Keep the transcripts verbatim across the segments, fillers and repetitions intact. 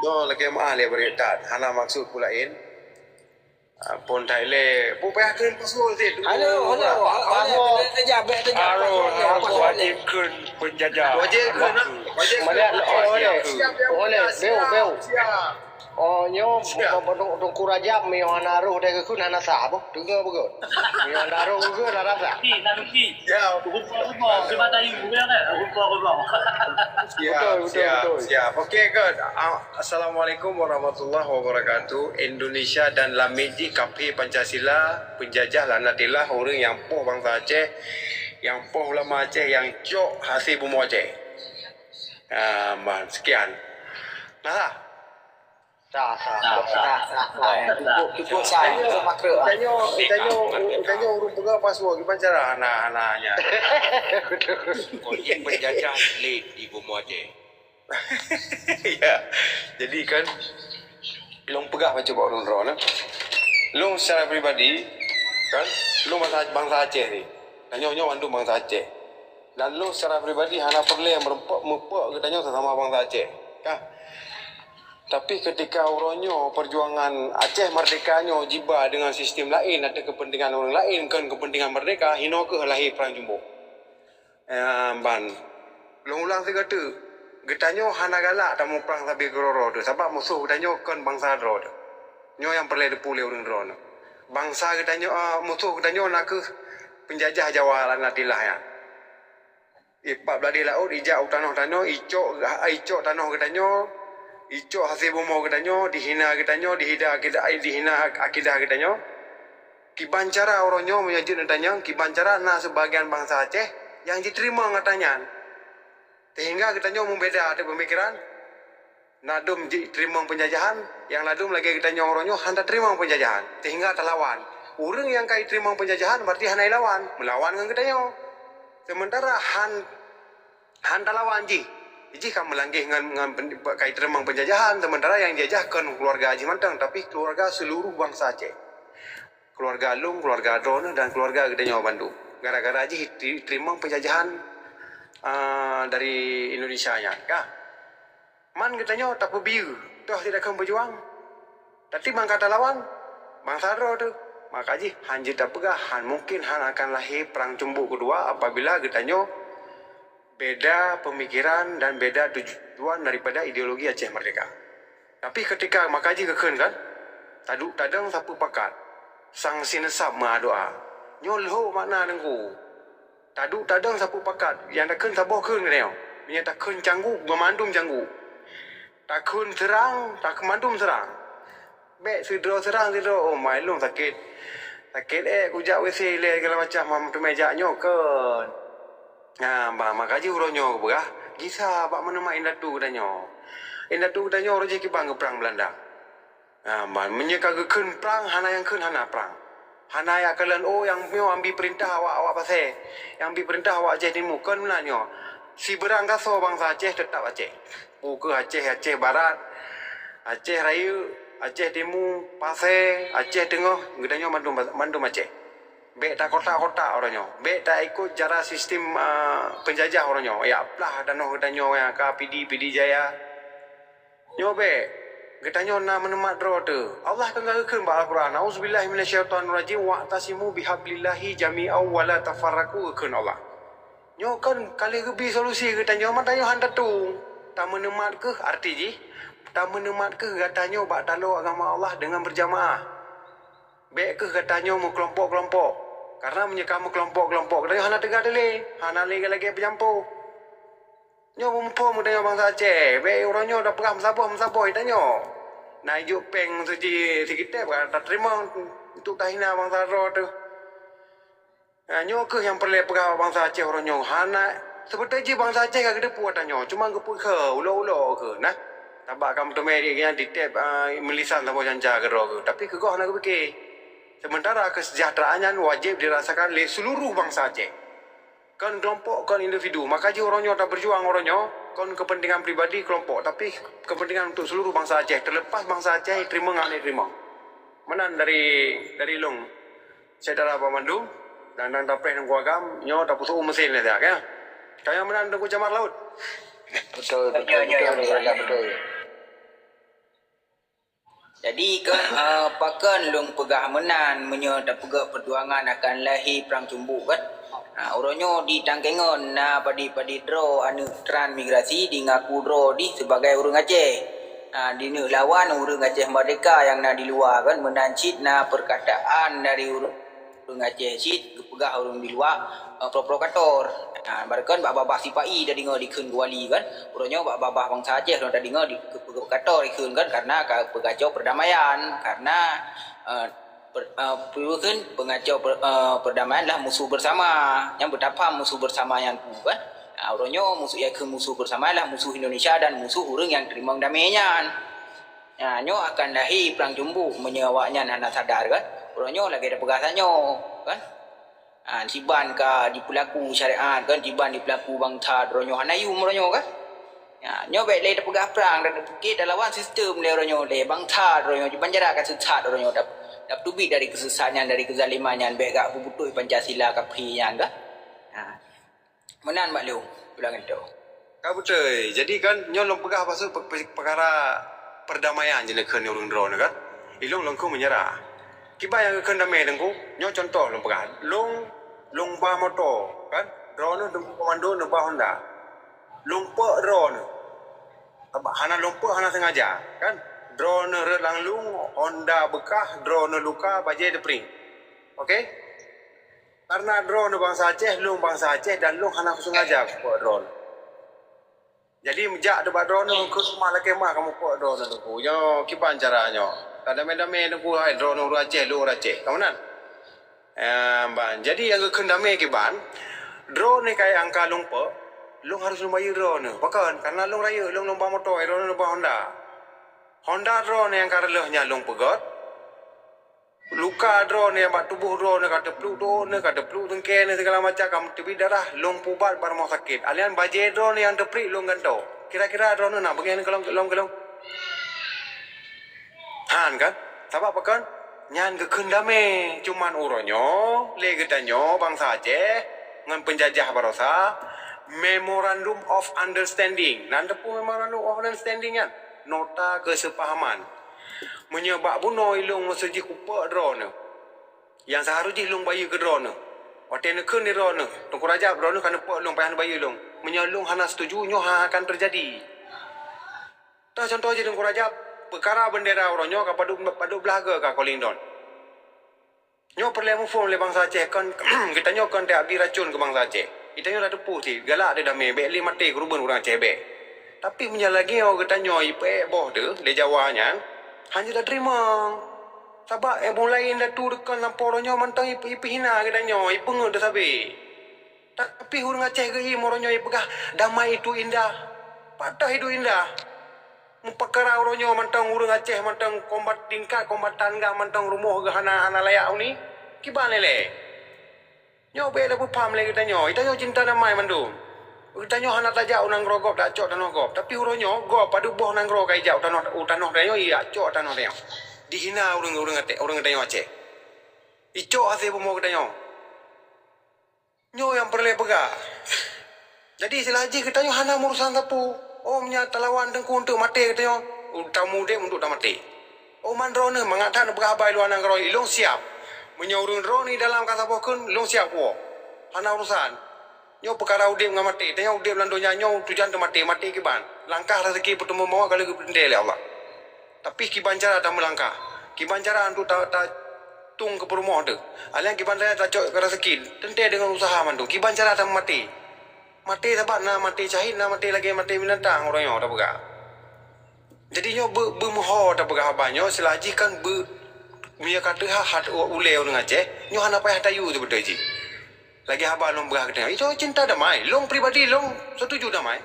Nyoe lagèe meu'ah lé beureuthat, hana maksud peue laén. Ampôn that ilèe, peue payah kheun password cit. Halo, halo. Halo. Halo. Halo. Halo. Halo. Wajéb kheun peunjajah. Wajéb kheun, ha? Wajéb kheun. Mana, oh, oleh. Siap, siap, siap. Oleh, siap, beu, beu. Siap. Oh, nyoe, siap. Teungku Rajab, meuhana roh deh kheun hana sah, boh. Teungoh beugöt. Meuhana roh kheun hana sah. Ki, nak ki. Ya. Rupa-rupa, sebab tayu, bukan kan? Rupa-rupa. Siap, betul, betul, siap, betul. Siap. Okey, good. Ah, Assalamualaikum warahmatullahi wabarakatuh. Indonesia dan lamiet jih kafé Pancasila, penjajah laknatillah ureueng nyang poh bansa Aceh, nyang poh ulama Aceh, nyang cok hase bumoe Aceh. Ah, man, sekian. Nah, sah. Sah, sah, sah, sah, sah, sah. Cukup, cukup sah. Cukup makruh. Tanyoe, tanyoe, tanyoe ureueng peugah password, kiban cara hana, hana nyan. Kon jih penjajah lé di bumoe Aceh. Ya. Jadi kan, lôn peugah bacut bak ureueng droeneuh. Lôn secara pribadi, kan, lôn bansa, bansa Aceh ni. Tanyoe nyoe mandum bansa Aceh. Dan lôn secara pribadi hana peureulèe meureumpok, meupok geutanyoe sesama bansa Aceh. Kan? Tapi ketika uroe nyoe perjuangan Aceh Merdeka nyoe jiba dengan sistem laén atau kepentingan ureueng laén, kon kepentingan merdeka, hino kheueh lahé prang jumbok. Eh, ban. Lôn ulang sigoe teuk, geutanyoe hana galak tamuprang sabe keudroe-droe teuh, sabab musoh geutanyoe kon bansa droe teuh. Nyoe nyang peureulèe teupeu lé ureueng droeneuh. Bansa geutanyoe, ah, musoh geutanyoe na kheueh penjajah Jawa laknatillah nyan. Ipat bladeh laôt, ijak u tanoh-tanoh, icok, icok tanoh geutanyoe, icok hase bumoe geutanyoe, dihina geutanyoe, dihida akidah, dihina akidah geutanyoe. Kiban cara uroe nyoe meunyoe jeuet neutanyong, kiban cara na seubagian bansa Aceh nyang jiteurimong atra nyan. Sehingga geutanyoe meubeda ateueh peumikiran, na dum jiteurimong peunjajahan, nyang na dum lagèe geutanyoe uroe nyoe hana teurimong peunjajahan, sehingga talawan. Ureueng nyang ka jiteurimong peunjajahan berarti hana jilawan, meulawan ngon geutanyoe. Sementara han, han talawan jih, jih ka meulangkah ngon, ngon pen-, ka jiteurimong peunjajahan, sementara nyang jijajah kon keuluwarga jih mantong, tapi keuluwarga seuluruh bansa Aceh. Keuluwarga lôn, keuluwarga droeneuh, dan keuluwarga geutanyoe bandum. Gara-gara jih ti-, teurimong peunjajahan, ah, dari Indonesia nyan, ka. Man geutanyoe tapeubiyeu, toh tidak akan berjuang. Tapi mangka talawan, bansa droe teuh. Maka jih han jeuet tapeugah, han mungkin han akan lahé prang cumbok keudua apabila geutanyoe beda pemikiran dan beda tujuan daripada ideologi Aceh Merdeka. Tapi ketika maka jih geukheun kan, taduek tadong sapeue pakat, sang sineusab meudoa. Nyoe lhok makna Teungku. Taduek tadong sapeue pakat, nyang takheun saboh kheun geutanyoe. Meunyoe takheun canggu, banmandum canggu. Takheun seurang, takheun mandum seurang. Bèk sidroe seurang sidroe, oh, mai lôn sakét. Sakét, eh, kujak W C ilèe segala macam, mam teumèe jak nyoe kon. Nah, bah, maka jih uroe nyoe geupeugah, gisa bak meuneumat indatu geutanyoe. Indatu geutanyoe uroe jih kiban geuprang Beulanda. Nah, bah, meunyoe ka geukheun prang, hana nyang kheun hana prang. Hana jak kalon, oh, nyang nyoe ambi peurintah awak, awak Pasè. Nyang ambi peurintah awak Aceh Timu. Kon meunan nyoe. Sibeurang gasoe bansa Aceh teutap Aceh. Peu kheueh Aceh, Aceh Barat, Aceh Rayeuk, Aceh Timu, Pasè, Aceh Teungoh, geutanyoe mandum, mandum Aceh. Bèk takotak-kotak uroe nyoe. Bèk taikot cara sistem, ah, peunjajah uroe nyoe. Jak plah tanoh geutanyoe nyang ka Pidie, Pidie Jaya. Nyoe bèk. Geutanyoe na meuneumat droe teuh. Allah kan geukheun bak Al-Quran, "A'udzubillahi minasyaitonirrajim. Wa'tasimu bihablillahi jami'an wa la tafarraqu," geukheun Allah. Nyoe kon ka lheueh geubi solusi geutanyoe, mata nyoe han tatueng. Tameuneumat kheueh, arti jih, tameuneumat kheueh geutanyoe bak taloe agama Allah deungon beurjamaah. Bèk kheueh geutanyoe meukelompok-kelompok. Karena meunyoe ka meukelompok-kelompok, geutanyoe hana teuga teuh lé, hana lé lagèe-lagèe peujampo. Nyoe muphom geutanyoe bansa Aceh, bèk uroe nyoe tapeugah meusaboh-meusaboh geutanyoe. Na ijok péng seuji sikitép ka tateurimong untuk tahina bansa droe teuh. Ha, nyoe kheueh nyang peureulèe peugah bak bansa Aceh uroe nyoe. Hana, seubeutôi jih bansa Aceh ka geuteupeue atra nyoe, cuma geupeue keu ulo-ulo kheueh nah. Sabab ka meuteumé di nyan ditép, ah, meulisan saboh janca keudroe kheueh. Tapi keu goh hana geupike. Sementara kesejahteraan nyan wajéb dirasakan lé seluruh bansa Aceh. Kon kelompok, kon individu. Maka jih uroe nyoe tabeujuang uroe nyoe, kon kepentingan pribadi kelompok, tapi kepentingan untuk seluruh bansa Aceh. Terlepas bansa Aceh teurimong ngon hana teurimong. Meunan dari, dari lôn. Syedara banmandum, dan, dan tapreh Teungku Agam, nyoe tapeuseu meusén lé siat, ya. Kayang meunan Teungku Camar Laut. Betul, betul, betul, betul, betul. Jadi kan, uh, pakon lôn peugah meunan meunyoe tapeugah peujuangan akan lahé prang cumbuk kan? Uh, uroe nyoe di Tangkengon na padit-padit droe aneuëk transmigrasi di ngaku droe di sebagai ureuëng Aceh. Uh, di neuk lawan ureuëng Aceh Merdeka nyang na di luwa kan, meunan cit na perkataan dari ureuëng ureuëng Aceh cit geupeugah ureuëng di luwa, eh, provokator. Ha, barokon bak babah sipai tadeungoe dikheun keu wali kan. Uroe nyoe bak babah bansa Aceh lôn tadeungoe di, geupeugah provokator dikheun kan, karena ka peugacok perdamaian, karena, eh, per, eh, peue kheun peungacok per, eh, perdamaian lah musuh bersama. Nyang beutapaham musuh bersama nyan peue kan. Ha, uroe nyoe musuh nyang kheun musuh bersama lah musuh Indonesia dan musuh ureuëng nyang teurimong damé nyan. Nah, nyoe akan lahé prang cumbuk meunyoe awaknyan hana sadar kan. Uroe nyoe lagée tapeugah tanyoe kan. Ha, siban ka jipeulaku syariat kan, siban jipeulaku bansa droe nyoe hana yum droe nyoe kan. Ha, nyoe bék lé tapeugah prang dan tapeugah talawan sistem lé droe nyoe lé bansa droe nyoe jibanjara ka sesat droe nyoe dap, dap teubiet dari keusesatan nyan, dari keuzaliman nyan bék gak beubutôi Pancasila kaphé nyan kan. Ha. Meunan mak lôn, ulang gantoe. Ka beutôi. Jadi kan nyoe lôn peugah pasue pe, pe, peukara perdamaian je neukheun ureuëng droe nyoe kan. Ilong lôn kheun meunyeurah. Kiban nyang geukheun damé teungku, nyoe contoh lôn peugah. Lôn, lôn ba moto kan. Droe nyoe teungku komando neuba Honda. Lôn peuk droe nyoe. Hana lôn peuk hana sengaja kan. Droe nyoe rhot lam lôn, Honda beukah, droe nyoe luka, bajée teuprieng. Oke? Karena droe nyoe bansa Aceh, lôn bansa Aceh dan lôn hana sengaja kupeuk droe nyoe. Jadi meujak teuh bak droe nyoe keu seumah lakée mah kamoe peuk droe nyoe teungku. Nyoe kiban cara nyoe. Tadamé-damé teungku hai droe nyoe ureuëng Aceh, lôn ureuëng Aceh. Ka meunan? Eh, ban. Jadi nyang geukheun damé kiban, droe nyoe kayée angka lôn peuk, lôn harôh lôn bayeue droe nyoe. Pakon? Karena lôn rayeuk, lôn lôn ba moto, droe nyoe lôn ba Honda. Honda droe nyoe nyang ka reuloh nyan lôn peugét. Luka droe nyoe nyang bak tuboh droe nyoe ka teupluek dôk nyoe, ka teupluek teungke nyoe, segala macam ka meuteubiet darah, lôn pubat bak rumoh sakét. Alian bajée droe nyoe nyang teupriek lôn gantoe. Kira-kira droe nyoe na beungéh nyoe keulong, keulong, keulong. Han kan? Sabab pakon? Nyan geukheun damé. Cuman uroe nyoe, lé geutanyoe bansa Aceh ngon peunjajah barosa, Memorandum of Understanding. Nan teupeu Memorandum of Understanding nyan? Nota keuseupahaman. Meunyoe bak bunoe ilong meuseujih kupeuk droe nyoe, nyang seuharôh jih lôn bayeue keu droe nyoe. Watée neukheun lé droe nyoe, Teungku Rajab, droe nyoe ka neupeuk lôn payah neubayeue lôn. Meunyoe lôn hana seutuju, nyoe hana akan teujadi. Toh contoh jih Teungku Rajab, peukara beundera uroe nyoe ka padub, padub blaih goe ka Kolingdon. Nyoe peureulée muphom lé bansa Aceh kon geutanyoe kon teuabi racon keu bansa Aceh. Geutanyoe tateupeue cit galak teuh damé bék lé maté keureubeuen ureuëng Aceh bék. Tapi meunyoe lagée nyoe geutanyoe ipeuék boh teuh lé Jawa nyan, hana tateurimong. Sabab ék mulai indatu deukon lampôh uroe nyoe mantong ipeuhina geutanyoe, ipeungeut teuh sabe. Tapi ureuëng Aceh geuh iem uroe nyoe ipeugah damai itu indah. Pat toh itu indah? Meupeukara uroe nyoe mantong ureuëng Aceh mantong kombat tingkat kombatan gah mantong rumoh geuh hana hana layak huni. Kiban lé lé. Nyoe bék lé peupaham lé geutanyoe. Geutanyoe cinta damai mandum. Geutanyoe hana tajak u nanggroe gob tajak cok tanoh gob. Tapi uroe nyoe gob padub boh nanggroe ka ijak u tanoh u tanoh tanyoe ijak cok tanoh tanyoe. Dihina ureuëng ureuëng Aceh, ureuëng geutanyoe Aceh. Icok hase bumoe geutanyoe. Nyoe nyang peureulée peugah. Jadi silah jih geutanyoe hana meurusan sapeue. Oh meunyoe talawan teungku untuk maté geutanyoe, tamu udeb untuk tamaté. Oh man droeneuh mangat that neupeugah haba i luwa nanggroe ilong siab. Meunyoe ureuëng droeneuh dalam ka saboh kheun, ilong siab kuwoe. Hana urusan. Nyoe peukara udeb ngon maté. Tanyoe udeb lam donya nyoe tujuan teumaté, maté kiban. Langkah rezeki peuteumé mawöt ka lheueh geupeuntée lé Allah. Tapi kiban cara tameulangkah, kiban cara untuk ta, ta tung keu peurumoh teuh. Alian kiban cara tacok keu rezeki, teuntée deungon useuha mandum. Kiban cara tameumaté. Maté saban na maté syahid, na maté lagée maté binatang uroe nyoe tapeugah. Jadi nyoe beu, beumeuho tapeugah haba nyoe seulajih kan beu, meunyoe ka teuhah hat ulée ureuëng Aceh, nyoe hana payah tayue teubeutôi jih. Lagée haba lôn peugah geutanyoe, itu cinta damai. Lôn pribadi lôn setuju damai.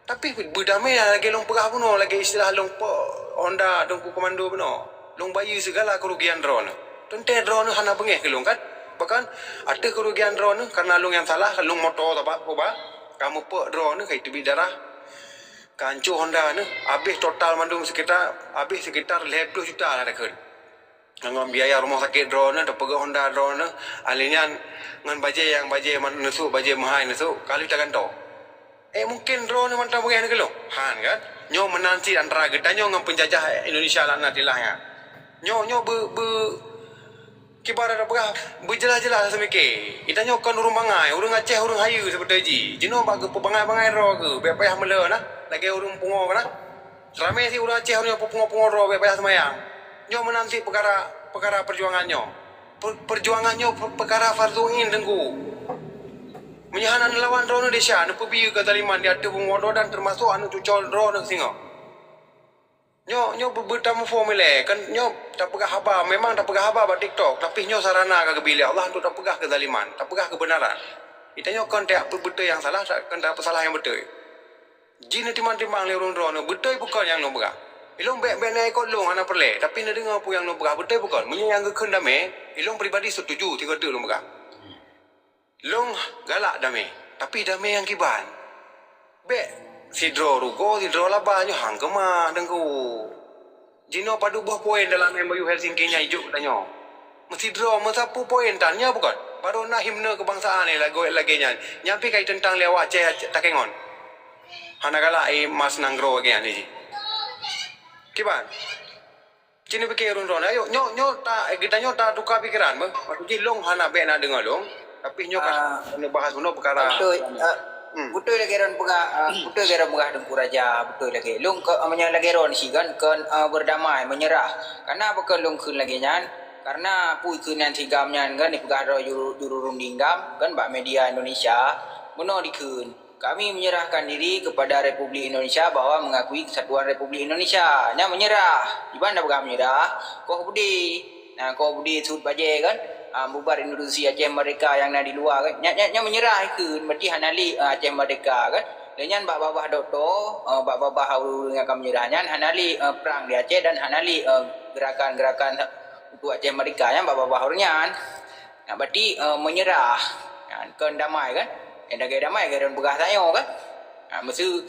Tapi beudamé lagée lôn peugah bunoe, lagée istilah lôn pok Honda Teungku Komando bunoe. Lôn bayeue sigala keurugian droeneuh. Teuntée droeneuh hana beungéh keu lôn kan? Bahkan ateueh keurugian droeneuh karena lôn nyang salah, lôn moto sabab kuba, ka meupok droeneuh ka iteubiet darah. Ka hanco Honda neuh, habéh total mandum sekitar, habéh sekitar lhée ploh juta lah takheun. Ngon biaya rumoh sakét droeneuh, teupeugöt Honda droeneuh, ahli nyan ngon bajée nyang bajée man-, neusuk, bajée meuhai neusuk, ka lheueh tagantoe. Eh, mungken droeneuh mantong beungéh neuh keu lôn? Han kan? Nyoe meunan cit antara geutanyoe ngon peunjajah Indonesia laknatillah nyan. Nyoe, nyoe beu, beu, kiban tapeugah beujeulaih-jeulaih seumiké. Geutanyoe kon ureuëng bangai, ureuëng Aceh ureuëng hayeue sibeutôi jih. Jinoe bak geupeubangai-bangai droe geuh, bék payah meuleueh na, lagée ureuëng pungoe keunan. Ramé cit ureuëng Aceh ureuëng pungoe-pungoe droe, bék payah seumayang. Nyoe meunan cit peukara, peukara peujuangan nyoe. Per-, peujuangan nyoe pe-, peukara fardhu ain Teungku. Meunyoe hana neulawan droeneuh desya, neupeubiyeu keuzaliman di ateueh bumoe droe dan teumasok aneuëk cucoe droeneuh singoh. Nyoe, nyoe beu-, beutameuphom ilée, kan nyoe tapeugah haba, memang tapeugah haba bak TikTok, tapi nyoe sarana ka geubi lé Allah untuk tapeugah keuzaliman, tapeugah keubeunaran. Geutanyoe kon tajak peubeutôi nyang salah, kon tapeusalah nyang beutôi. Jih neutimbang-timbang lé ureuëng droeneuh, beutôi bukon nyang lôn peugah. Ilôn bék-bék na ikot lôn hana peureulée, tapi neudeungoe peue nyang lôn peugah, beutôi bukon. Meunyoe nyang geukheun damé, ilôn pribadi setuju sigoe teuk lôn peugah. Lôn galak damé, tapi damé nyang kiban. Bék sidroe rugoe, sidroe laba nyoe han keumah Teungku. Jinoe padub boh poin dalam M O U Helsinki nyan ijok geutanyoe. Meusidroe, meusapeue poin tan nyoe bukon? Barô na himne keubangsaan lé lagée, lagée nyan. Nyan pih ka jiteuntang lé awak Aceh, Aceh takengon. Hana galak i mas nanggroe lagée nyan jih. Kiban? Cit neupike ureuëng droeneuh, ayo, nyoe, nyoe ta, geutanyoe tatuka pikeran beuh. Maksud jih lôn hana bék na deungoe lôn, tapi nyoe ka neubahas bunoe peukara. Beutôi, ah, beutôi lagée droen peugah, ah, beutôi lagée droen peugah Teungku Raja, beutôi lagée. Lôn ke, meunyoe lagée droen sih kan, kon, ah, beudamai, meunyeurah. Kareuna pakon lôn kheun lagée nyan? Kareuna peue kheun nyan sigam nyan kan, dipeugah droe juru, juru runding gam kan bak media Indonesia. Bunoe dikheun. Kami menyerahkan diri kepada Republik Indonesia bahwa mengakui kesatuan Republik Indonesia. Nyan menyerah. Iban dah peugah menyerah, koh budi. Nah, koh budi sut bajée kan. Ah, bubar institusi Aceh Merdeka yang na di luar kan. Nyan, nyan, nyan menyerah ikheun, berarti hana lé, ah, Aceh Merdeka kan. Dan nyan bak babah doktor, ah, bak babah ureuëng yang akan menyerah nyan hana lé, ah, perang di Aceh dan hana lé, ah, gerakan-gerakan untuk Aceh Merdeka nyan bak babah ureuëng nyan. Nah, berarti, eh, menyerah. Nah, kon damai kan? Nyang lagée damai kan peugah tanyoe kan? Nah, meuseu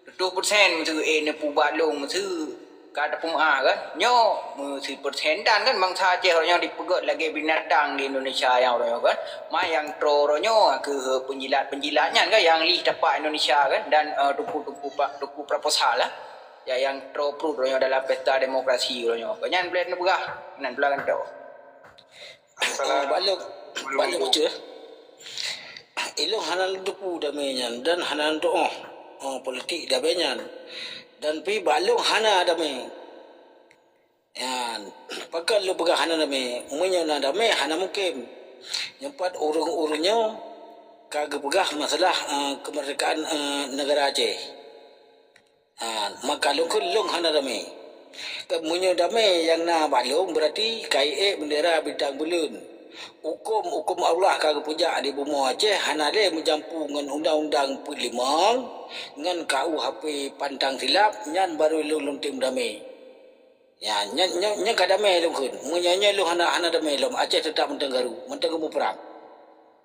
reutôh persen meuseu, eh, neupeubalong meuseu ka teupeumaah kan? Nyoe meuseu persen tan kan bangsa Aceh uroe nyoe dipeugét lagée binatang di Indonesia nyang uroe nyoe kan? Ma nyang troh uroe nyoe keu penjilat-penjilat nyan kan nyang lih tapak Indonesia kan? Dan, eh, teungku-teungku pa-, teungku proposal lah. Ya, nyang troh pruet uroe nyoe dalam pesta demokrasi uroe nyoe. Nyan boleh neupeugah, nan peue lagée nyan. Oh, bak lôn, bak lôn bacut. Ilôn hana lôn teupeu damé nyan dan hana lôn tuoh, oh, politik damé nyan. Dan pih bak lôn hana damé. Nyan, pakon lôn peugah hana damé? Meunyoe na damé, hana mungken. Nyoe pat ureuëng-ureuëng nyoe ka geupeugah masalah, eh, keumeurdekaan, eh, neugara Aceh. Ha, maka lôn kheun lôn hana damé. Meunyoe damé nyang na bak lôn, beurati ka ék bendera bintang buleuen. Hukôm-hukôm Allah ka geupeujak di bumoe Aceh hana lé meujampu ngon undang-undang peuet limong, ngon K U H P pantang silap, nyan barô lôn, lôn tem damé. Ya, nyan, nyan, nyan ka damé lôn kheun. Meunyoe nyoe lôn hana, hana damé lom, Aceh teutap mantong garu, mantong geumuprang.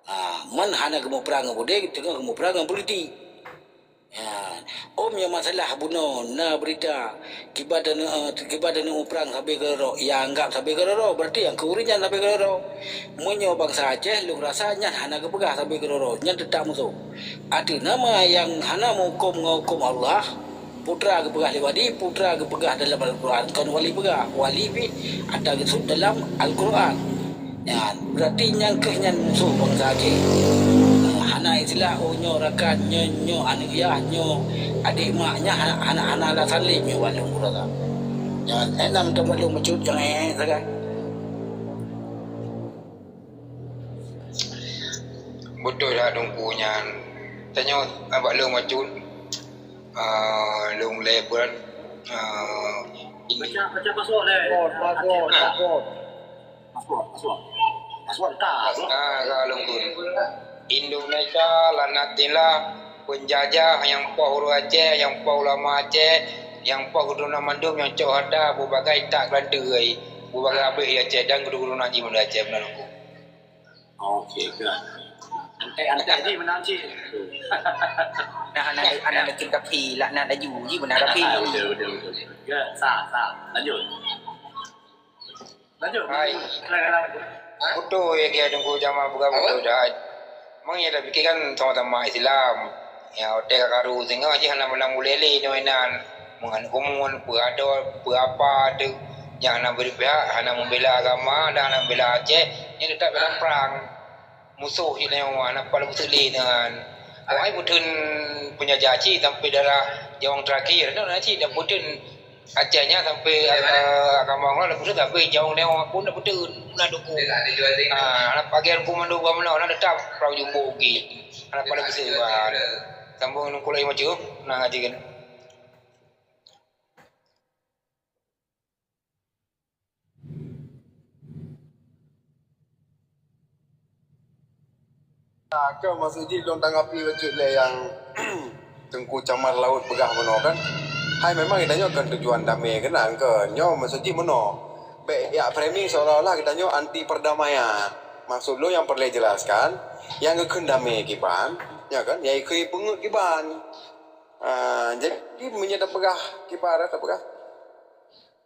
Ha, man hana geumuprang ngon udeb, teungoh geumuprang ngon politik. Ya, om nyang masalah bunoe na beurita kiban taneuk, eh, kiban taneuk muprang sabe keudroe-droe, ya anggab sabe keudroe-droe, berarti nyang keu ureuëng nyan sabe keudroe-droe. Meunyoe bansa Aceh, lôn rasa nyan hana geupeugah sabe keudroe-droe, nyan teutap musoh. Ateueh nama nyang hana meuhukôm ngon hukôm Allah, putra geupeugah lé wali, putra geupeugah dalam Al-Quran, kon wali peugah, wali pih ata geusut dalam Al-Quran. Nyan, berarti nyan kheueh nyan musoh bansa Aceh. Hana istilah, oh, nyoe rakan, nyoe, nyoe aneuk yah, nyoe adék mak, nyan hana, hana, hana alasan lé nyoe bak lôn rasa. Nyan, eh, nam teuma lôn meucut jangai sagai. Beutôi that Teungku nyan. Tanyoe bak lôn meucut, ah, lôn lé bulan, ah, ini. Baca, baca password deh. Password, password, password. Password, password. Password ka. Ah, ka lôn kheun. Indonesia laknatillah, penjajah nyang poh ureuëng Aceh, nyang poh ulama Aceh, nyang poh gubernur mandum nyang cok hareuta bubagai tak geulanteue, bubagai abéh di Aceh dan gubernur jih mandum Aceh meunan Teungku. Oke, ke. Antai-antai jih meunan cit. Nah, anak, anak lelaki kafir, laknat laju jih beuna kafir. Betul, betul, betul. Ya, sah, sah. Lanjut. Lanjut. Hai. Silakan, silakan. Beutôi ya, dia tunggu jamaah buka beutôi dah. Memang ya dah fikir kan sama-sama Islam. Ya, hotel karu singoh jih hana menang ulele ni mainan. Meunan umun, peu adoe, peu apa tu, nyang hana bri pihak, hana membela agama dan hana membela Aceh, nyan tetap dalam perang. Musoh jih nyoe, hana pala beuseuti nyan. Awai buteun penjajah cit sampai darah nyawong terakhir, nyan cit dan buteun Aceh nyan sampai, eh, agama Allah, buteun sampai nyawong nyoe pun buteun, bulan duku. Ah, hana pakai komando buah meunoe, hana tetap perang jumbo ugi. Hana pala beuseuti ban. Sambung nungkulai macam, nah ngaji kan. Nah, keu maksud jih lôn tanggapi bacut lé nyang Teungku Camar Laut peugah bunoe kan. Hai memang geutanyoe kan tujuan damé keunan kan. Nyoe maksud jih bunoe. Bèk jak framing seolah-olah geutanyoe anti perdamaian. Maksud lôn nyang peureulèe jelaskan, nyang geukheun damé kiban, ya kan? Nyang ikheun peungeuet kiban. Ah, jadi meunyoe tapeugah kiban, tapeugah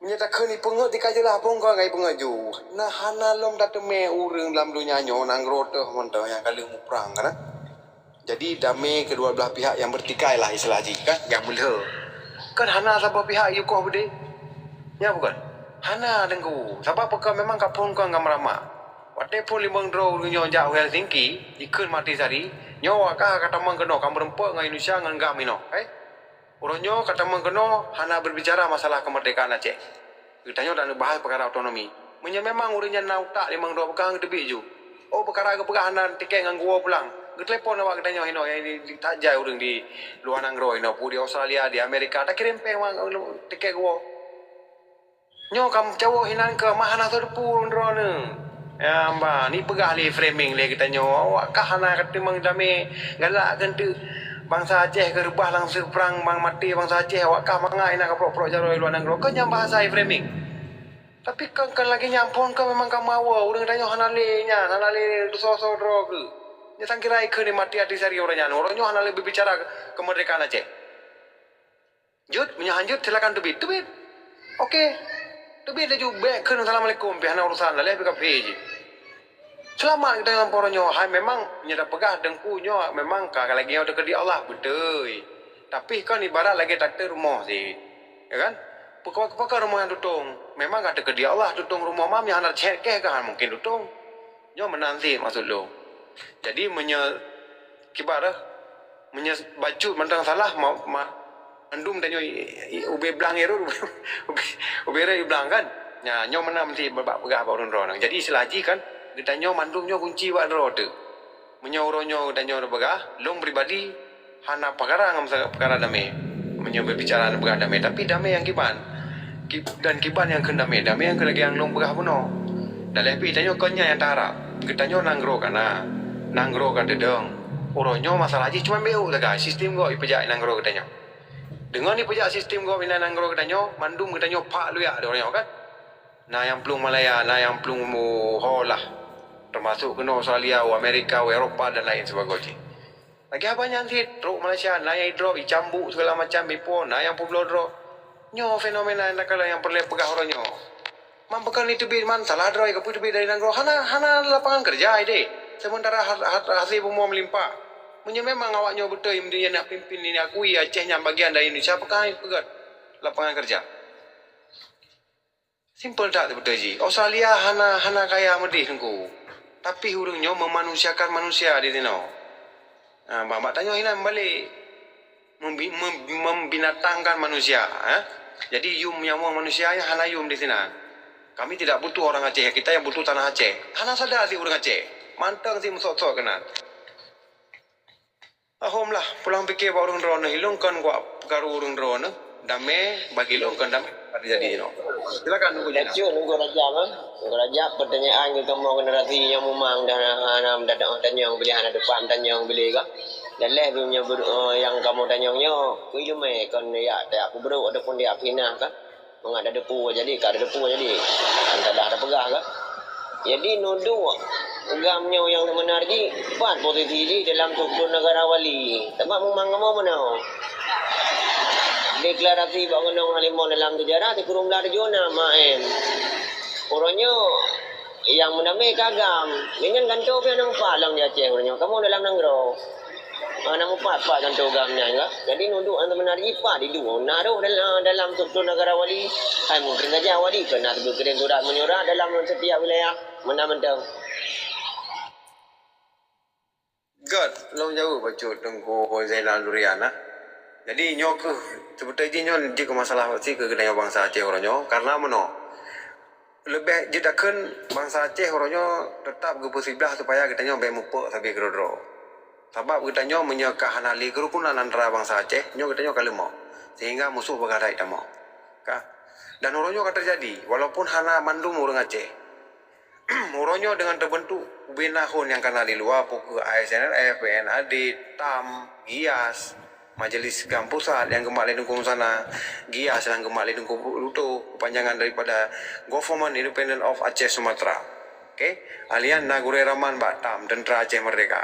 Meunyoe takheun ipeungeuet di ka jeulaih phon kon ngon ipeungeuet ju. Nah, hana lom tateumé ureuëng lam donya nyoe nanggroe teuh mantong nyang ka lheueh muprang kana. Jadi damé kedua belah pihak nyang bertikai lah istilah jih kan nyang meulheueh. Kan hana saboh pihak yukoh beudé. Nya bukan? Hana Teungku. Sabab peue memang ka phon kon ngon meuramak. Watèe phon limong droe ureuëng nyoe jak u Helsinki, jikheun mati sari, nyoe awak kah ka tamong keunoe ka meureumpok ngon Indonesia ngon GAM inoe. Eh? Uroe nyoe ka tamong keunoe hana berbicara masalah kemerdekaan Aceh. Geutanyoe dan bahas peukara otonomi. Meunyoe memang ureuëng nyan na utak limong droe peukara geuteubiet ju. Oh, peukara geupeugah hana tiket ngon geuwoe pulang. Geutelepon awak geutanyoe hinoe nyang di, di, tajai ureuëng di luwa nanggroe hinoe, pu di Australia, di Amerika, takirém péng wang tiket geuwoe. Nyoe ka meucawök hinan keu mah hana soeteupeu droeneuh. Ya, bah, ni peugah lé framing lé geutanyoe, awak kah hana ka teumang damé galak keu enteuk bansa Aceh keu reubah lam seuprang bang maté bansa Aceh, awak kah mangat inan ka prok-prok jaroe luwa nanggroe. Keu nyang bahasa framing. Tapi kan, kan lagèe nyan phon kan memang ka meuawa, ureuëng tanyoe hana lé nyan, hana lé soe-soe droe geuh. Nyan sangkira ikheun di mati hati sari ureuëng nyan, ureuëng nyoe hana lé berbicara kemerdekaan Aceh. Jeuet, meunyoe hanjeuet, silakan teubiet. Teubiet. Oke. Teubiet laju, bèk kheun assalamualaikum, pih hana urusan, laleh pih ka pih jih. Seulamat geutanyoe lam poro nyoe, hai memang nyoe tapeugah Teungku nyoe memang ka lagèe nyoe teukeudi Allah, beutôi. Tapi kon ibarat lagèe tateuk rumoh sit. Ya kan? Pakon, pakon rumoh nyang tutong? Memang ka teukeudi Allah tutong rumoh, mam nyang hana cèt kèh ka hana mungken tutong. Nyoe meunan sit maksud lôn. Jadi meunyoe kiban rhah, meunyoe bacut mantong salah, ma, ma, mandum tanyoe i, i, ubé blang irot, ubé, ubé rot iblang kan. Nya, nyoe meunan meusti bak peugah bak ureuëng droeneuh. Jadi istilah jih kan, geutanyoe mandum nyoe kunci bak droe teuh. Meunyoe uroe nyoe geutanyoe tapeugah, lôn pribadi hana peukara ngon masa-, peukara damé. Meunyoe berbicara peugah damé, tapi damé nyang kiban. Ki-, dan kiban nyang kheun damé, damé nyang keu lagèe nyang lôn peugah bunoe. Laleh pih tanyoe kon nyan nyang taharab. Geutanyoe nanggroe ka na, nanggroe ka teudong. Uroe nyoe masalah jih cuma beu sagai, sistem gob ipeujak nanggroe geutanyoe. Deungon ipeujak sistem gob inan nanggroe geutanyoe, mandum geutanyoe phak luyak di uroe nyoe kan. Na nyang plueng Malaya, na nyang plueng ho lah. Teumasok keunoe Australia, u Amerika, u Eropa dan lain sebagainya. Lagèe haba nyan cit, trok Malaysia, na nyang idrop, icambuk segala macam, ipo, na nyang peubloe droe. Nyoe fenomena nyang takalon nyang peureulèe peugah uroe nyoe. Man pakon jiteubiet man, salah droe, kapeue teubiet dari nanggroe, hana, hana lapangan kerja idéh. Sementara ha-, ha-, hasé bumoe meulimpah. Meunyoe memang awak nyoe beutôi, meunyoe nak pimpin ini akui Aceh nyan bagian dari Indonesia, pakon peugöt lapangan kerja. Simple that beutôi jih. Australia hana, hana kaya meudeh Teungku. Tapi ureueng nyoe memanusiakan manusia di sinoe. Ha, bak, bak tanyoe hinan meubalek. Membi-, mem-, membinatangkan manusia, ha? Jadi yum nyawöng manusia nyan hana yum di sinan. Kami tidak butuh orang Aceh, kita yang butuh tanah Aceh. Hana sadar sit ureueng Aceh. Mantong sit meusok-sok keunan. Ahom lah, pulang pike bak ureueng droeneuh, ilôn kon kuat peukaru ureueng droeneuh, damé bagi lôn kon damé pada jadi jinoe. Silakan Teungku Jena. Bacut Teungku Rajab, eh. Teungku Rajab, pertanyaan keu kamoe generasi nyang mumang dan hana, hana meutanyong, tanyong bilé hana teumpat meutanyong bilé ka. Dan lheuh pih meunyoe ber-, eh, nyang kamoe tanyong nyoe, keu ileumèe kon jak, jak peubrok ataupun jak fitnah ka. Mangat tadepu jadi, ka tadepu jadi. Entah dah tapeugah kah. Jadi nuduek GAM nyoe nyang seubeuna jih, pat posisi jih dalam struktur negara wali. Sabab memang kamoe meunoe. Deklarasi bak gunong halimong dalam sejarah sikureueng blah tujoh nam A M. Uroe nyoe nyang meunamé ka GAM. Nyan gantoe pih nyang pat lom di Aceh uroe nyoe. Kamoe dalam nanggroe. Hana mupat-pat kantô agam nyan ka. Jadi nuduek hana beuna jipat diduek. Na rôh dalam, dalam struktur negara wali. Hai mungkin saja wali keu na teubiet keureun surat menyurat dalam setiap wilayah. Meunan mantong. Göt, lôn jaweueb bacut Teungku Zainal Durian, ah. Jadi nyoe keuh, seubeutôi jih nyoe jeuet keu masalah pasti keu geutanyoe bansa Aceh uroe nyoe, karena meunoe. Leubeh jeuet takheun bansa Aceh uroe nyoe teutap geupeusiblah supaya geutanyoe bèk mupeuk sabe keudroe-droe. Sabab geutanyoe meunyoe ka hana lé keurukunan antara bansa Aceh, nyoe geutanyoe ka leumoh, sehingga musoh bagaih that tamong. Ka. Dan uroe nyoe ka teujadi, walaupun hana mandum ureueng Aceh. Uroe nyoe deungon teubeuntuk ubena hon nyang kana di luwa, peu keuh A S N L F, P N A D, tam, gias, Majelis Gam Pusat nyang geumat lé Teungku Musana, gias nyang geumat lé Teungku Luto, keupanjangan daripada Government Independent of Aceh Sumatra. Oke, alian na Gurèe Rahman bak tam, Tentera Aceh Merdeka.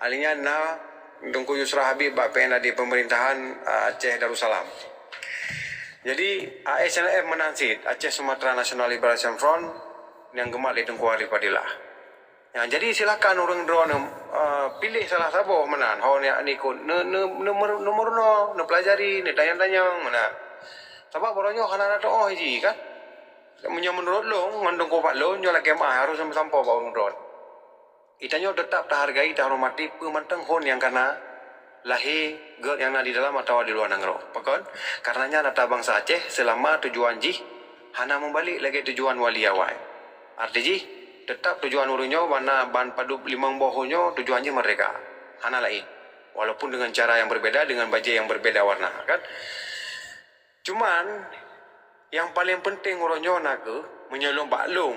Alian na Teungku Yusra Habib bak P N A D, Pemerintahan, uh, Aceh Darussalam. Jadi, A S N L F meunan cit, Aceh Sumatra National Liberation Front, nyang geumat lé Teungku Arif Fadilah. Ya, jadi silakan ureueng droeneuh, eh, piléh salah saboh meunan. Ho neuikot, neu-, neu-, neu-, neumeurunoe, neupeulajari, neutanyong-tanyong meunan. Sabab uroe nyoe hana na teu'oh jih kan. Meunyoe meunurot lôn, ngon Teungku Fadlon, nyoe lagèe meu'ah harôh sampoe bak ureueng droeneuh. Geutanyoe teutap tahargai, tahormati peue mantong hon nyang kana lahé gèt nyang na di dalam atawa di luwa nanggroe. Pakon? Karena nyan atra bansa Aceh seulama tujuan jih hana meubalek lagèe tujuan wali awai. Arti jih, teutap tujuan ureueng nyoe bak na ban padub limong boh hon nyoe tujuan jih merdeka. Hana laén. Walaupun dengan cara yang berbeda, dengan bajèe yang berbeda warna, kan? Cuman, nyang paleng peunteng uroe nyoe na kheueh, meunyoe lôn bak lôn,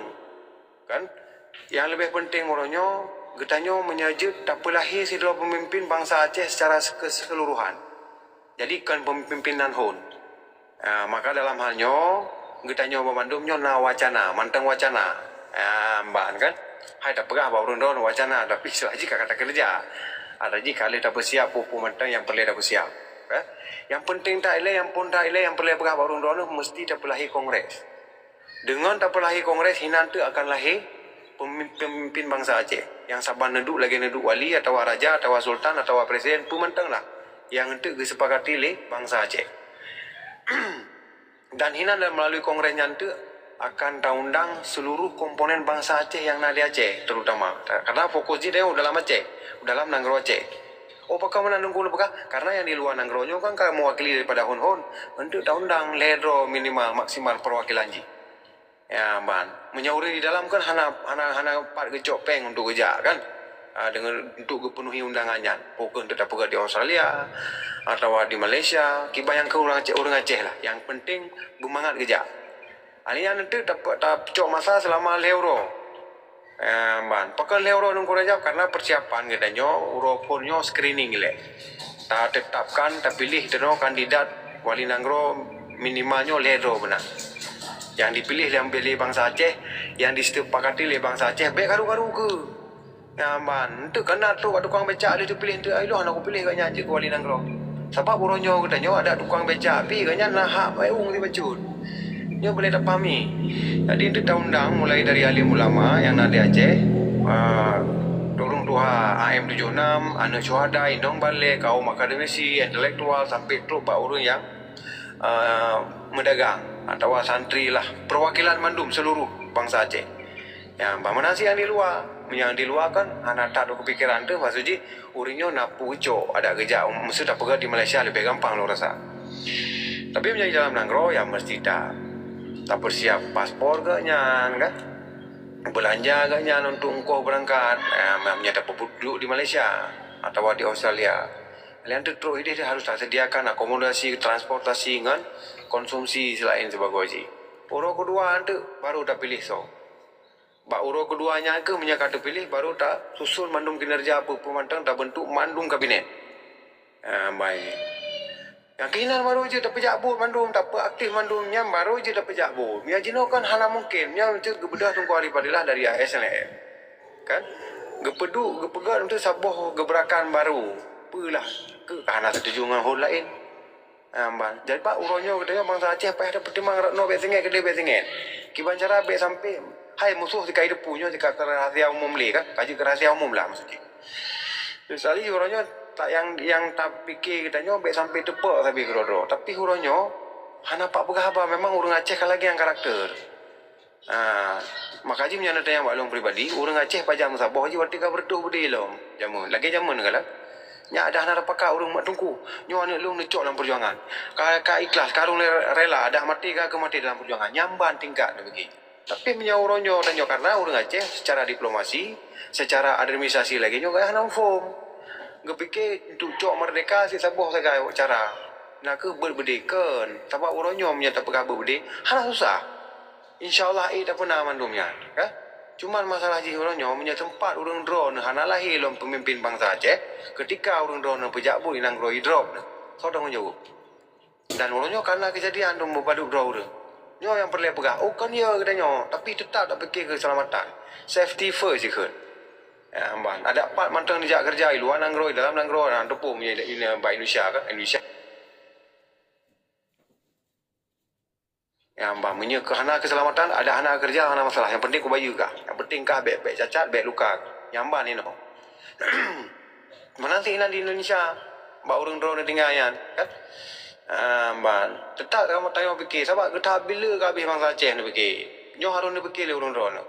kan? Nyang leubeh peunteng uroe nyoe, geutanyoe meunyoe jeuet tapeulahé sidroe peumimpin bansa Aceh secara keseluruhan. Jadi, kon peumimpin nan hon. Ah, maka dalam hal nyoe, geutanyoe banmandum nyoe na wacana, mantong wacana. Ah, mban kan? Hai tapeugah bak ureueng droeneuh wacana, tapi seulajih ka takeureuja. Ada jih ka lheueh tapeusiap peue-peue mantong nyang peureulèe tapeusiap. Eh? Nyang peunteng that ilèe, nyang phôn that ilèe, nyang peureulèe peugah bak ureueng droeneuh, meusti tapeulahé kongres. Deungon tapeulahé kongres, hinan teuk akan lahé pemi-, pemimpin bansa Aceh nyang saban neuduek lagèe neuduek wali atawa raja atawa sultan atawa presiden, peue mantong lah nyang teuk geusepakati lé bansa Aceh. Dan hinan dan meulalu kongres nyan teuk akan taundang seuluruh komponen bansa Aceh nyang na di Aceh, terutama. Karena fokus jih u dalam Aceh, u dalam nanggroe Aceh. Oh, pakon meunan Teungku lôn peugah? Karena nyang di luwa nanggroe nyoe kan ka meuwakili daripada hon-hon. Enteuk taundang lhèe droe minimal maksimal perwakilan jih. Ya, ban. Meunyoe ureueng di dalam kan hana, hana, hana pat geucok péng untuk geujak kan? Ah, deungon untuk geupeunuhi undangan nyan. Peu keuh enteuk tapeugah di Australia atawa di Malaysia, kiban nyang keu ureueng Aceh, ureueng Aceh lah. Nyang penting beumangat geujak. Alèh nyan enteuk tap-, tapeucok masa seulama lhèe uroe. Eh, ban. Pakon lhèe uroe Teungku Rajab? Karena persiapan geutanyoe uroe phôn nyoe screening ilèe. Tatetapkan, tapiléh teunoe kandidat wali nanggroe minimal nyoe lhèe droe beuna. Nyang dipiléh lé, lé bansa Aceh, nyang disepakati lé bansa Aceh, bèk karu-karu keuh. Nyan ban, enteuk kana trok bak tukang becak lé teupiléh enteuk, "Ai lôn hana kupiléh gobnyan jeuet keu wali nanggroe." Sabab uroe nyoe geutanyoe adak tukang becak pih gobnyan na hak meu'ueng sibacut. Nyoe peureulèe tapahami. Jadi enteuk taundang mulai dari alim ulama nyang na di Aceh, ah, ureueng tuha A M tujoh enam, aneuk syuhada, inong balèe, kaum akademisi, intelektual, sampai trok bak ureueng nyang, ah, meudagang atawa santri lah, perwakilan mandum seuluruh bansa Aceh. Nyang ban meunan cit nyang di luwa. Meunyo nyang di luwa kan hana that keupikiran teuh, maksud jih ureueng nyoe na peue geucok, adak geujak, meuseu tapeugah di Malaysia leubeh gampang lôn rasa. Tapi meunyo di dalam nanggroe, ya meusti ta-, tapeusiap paspor gobnyan kan. Beulanja gobnyan untuk ongkoh beurangkat, ya, meunyo tapeuduek di Malaysia atawa di Australia. Nyang teutrok idéh harôh taseudiakan akomodasi, transportasi ngon konsumsi seulaén sibagoe jih. Uroe keudua enteuk baru tapiléh soe. Bak uroe keudua nyan keuh meunyo ka teupiléh, baru tasusun mandum kinerja peue-peue mantong, tabentuk mandum kabinet. Ah, baik. Nyang keuh inan baru jeuet tapeujak buet mandum, tapeuaktif mandum, nyan baru jeuet tapeujak buet. Meunyo jinoe kan hana mungken, nyan jeuet geubeudôh Teungku Arif Fadilah dari A S N L F. Kan? Geupeuduek, geupeugöt untuk saboh geuberakan baru. Peue lah, keu ka hana seutuju ngon hon laén. Ah, ban. Jadi, bak uroe nyoe geutanyoe bansa Aceh payah tapeutimang rot noe bèk singoh, keudéh bèk singoh. Kiban cara bèk sampai, hai musoh sika jiteupeue nyoe sika keu rahasia umum lé kan? Ka jeuet keu rahasia umum lah maksud jih. Jadi, uroe nyoe Tak nyang nyang tapike geutanyoe bèk sampai teupok sabe keudroe-droe. Tapi uroe nyoe hana pat peugah haba, memang ureueng Aceh ka lagèe nyang karakter. Ah, maka jih meunyoe neutanyong bak lôn pribadi, ureueng Aceh pajan meusaboh jih watèe ka beureutoh beudé lom jameun. Lagèe jameun galak. Nyak dah na rapakat ureueng mak teungku. Nyoe aneuk lôn neucok lam peujuangan. Ka, ka ikhlas, ka rhung rela, dah maté ka keu maté dalam peujuangan. Nyan ban tingkat neubagi. Tapi meunyoe uroe nyoe tanyoe karena ureueng Aceh secara diplomasi, secara administrasi lagèe nyoe gaya hana muphom. Geupike untuk cok merdeka sit saboh sagai cara. Na kheueh beuet beudé kon. Sabab uroe nyoe meunyoe tapeugah beuet beudé, hana susah. Insya Allah ék tapeuna mandum nyan, kan? Cuman masalah jih uroe nyoe meunyoe teumpat ureueng droeneuh hana lahé lom peumimpin bansa Aceh, keutika ureueng droeneuh peujak buet nanggroe idrop neuh. Soe tanggung jaweueb? Dan uroe nyoe ka na keujadian dum meupadub droe ureueng. Nyoe nyang peureulèe peugah, oh kon ya geutanyoe, tapi teutap tapike keuseulamatan. Safety first jikheun. Ya, ban. Adak pat mantong neujak keureuja i luwa nanggroe, i dalam nanggroe, na teupeu meunyoe bak Indonesia kan, Indonesia. Ya, ban. Meunyoe keu hana keuseulamatan, adak hana keureuja, hana masalah. Nyang penting kubayeue kah. Nyang penting kah bèk, bèk cacat, bèk luka. Nyan ban inoe. Meunan sit inan di Indonesia, bak ureueng droeneuh tinggai nyan, kan? Ah, ban. Teutap kamoe tanyoe pike, sabab geutahap bila ka habéh bansa Aceh neupike. Nyoe harôh neupike lé ureueng droeneuh.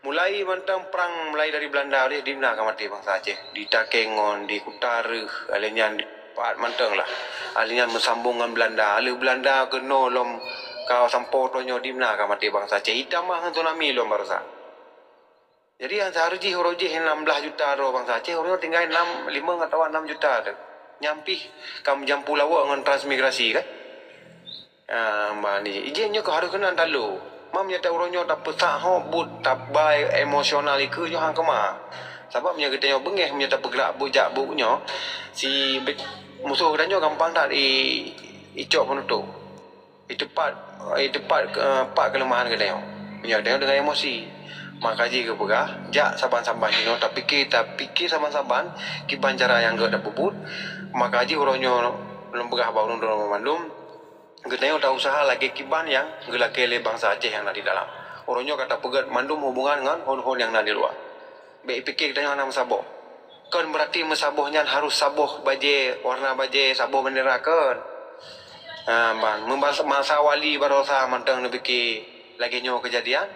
Mulai mantong prang mulai dari Belanda deh, dimna ka maté bansa Aceh. Di Takengon, di Kuta Reuh, alèh nyan di pat mantong lah. Alèh nyan meusambong ngon Belanda. Alèh Belanda keunoe lom ka sampoe uroe nyoe dimna ka maté bansa Aceh. Itamah ngon tsunami lom baroesa. Jadi, nyang seuharôh jih uroe jih nam blah juta droe bansa Aceh, uroe nyoe tinggai nam, limong atawa nam juta teuh. Nyan pih ka meujampu lawok ngon transmigrasi, kan? Ah, mani. Ijin nyoe keuh harôh keunan talo. Mam nyata uroe nyoe tapeusak ho buet, tabai emosional ikeue nyoe han keumah. Sabab meunyoe geutanyoe beungéh, meunyoe tapeugrak buet jak buet nyoe, si be-, musoh geutanyoe gampang that i, icok peunutôk. Iteupat, iteupat, eh, pat keuleumahan geutanyoe. Meunyoe geutanyoe deungon emosi, maka jih geupeugah, jak saban-saban jinoe tapike, tapike saban-saban kiban cara nyang gèt tapeubuet, maka jih uroe nyoe lôn peugah bak ureueng droeneuh banmandum, geutanyoe ta-useuha lagèe kiban nyang geulakèe lé bansa Aceh nyang na di dalam. Uroe nyoe ka tapeugèt mandum hubungan ngon hon-hon nyang na di luwa. Bèk ipike geutanyoe hana meusaboh. Kon beurati meusaboh nyan harôh saboh bajèe, warna bajèe, saboh beundera, kon. Ha, ban. Meubasa-, masa wali baroesa mantong neupike lagèe nyoe keujadian.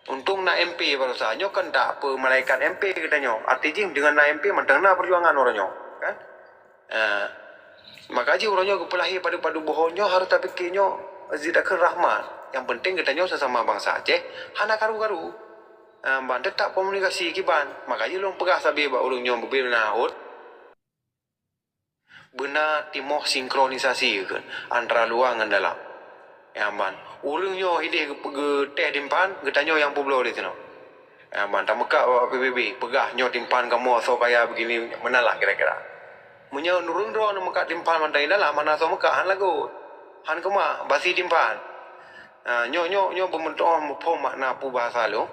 Untông na M P baroesa. Nyoe kon that peue malaikat M P geutanyoe. Arti jih deungon na M P mantong na peujuangan uroe nyoe, kan? Eh, maka jih uroe nyoe geupeulahé padub-padub boh nyoe harôh tapike nyoe jeuet takheun rahmat. Nyang penting geutanyoe sesama bansa Aceh hana karu-karu. Eh, ban teutap komunikasi kiban. Maka jih lôn peugah sabe bak ureueng nyoe beubena hot. Beuna timoh sinkronisasi kheun antara luwa ngon dalam. Nyang ban. Ureueng nyoe ideh geu-, geuteh dimphan, geutanyoe nyang peubloe di sinoe. Nyang ban, tameukat bak P B B, peugah nyoe timphan kamoe soe kaya begini, meunan lah kira-kira. Meunyoe ureueng droe neumeukat timphan mantong di dalam, hana soe meukat, han lagot. Han keumah, basi timphan. Ha, nyoe, nyoe, nyoe beumeutu'oh muphom makna peubahasa lôn.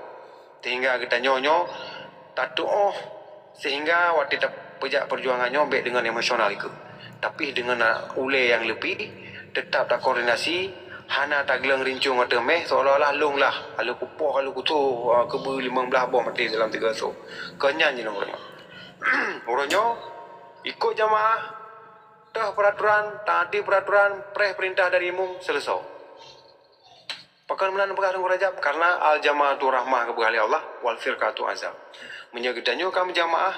Sehingga geutanyoe nyoe tatu'oh, sehingga watèe tapeujak peujuangan nyoe bèk deungon emosional ikeue. Tapi deungon ulèe nyang leupie, teutap takoordinasi, hana tagleueng rincong ateueh mèh, seolah-olah lôn lah, ka lheueh kupoh, ka lheueh kutoh, keubeu limong blaih boh maté dalam tiga sôk. Kon nyan jinoe uroe nyoe. Uroe nyoe, ikot jamaah, toh peuraturan, taati peuraturan, preh peurintah dari imum, seuleusoe. Pakon meunan peugah Teungku Rajab? Karena al-jama'atu rahmah geupeugah lé Allah, wal firqatu azab. Meunyoe geutanyoe ka meujamaah,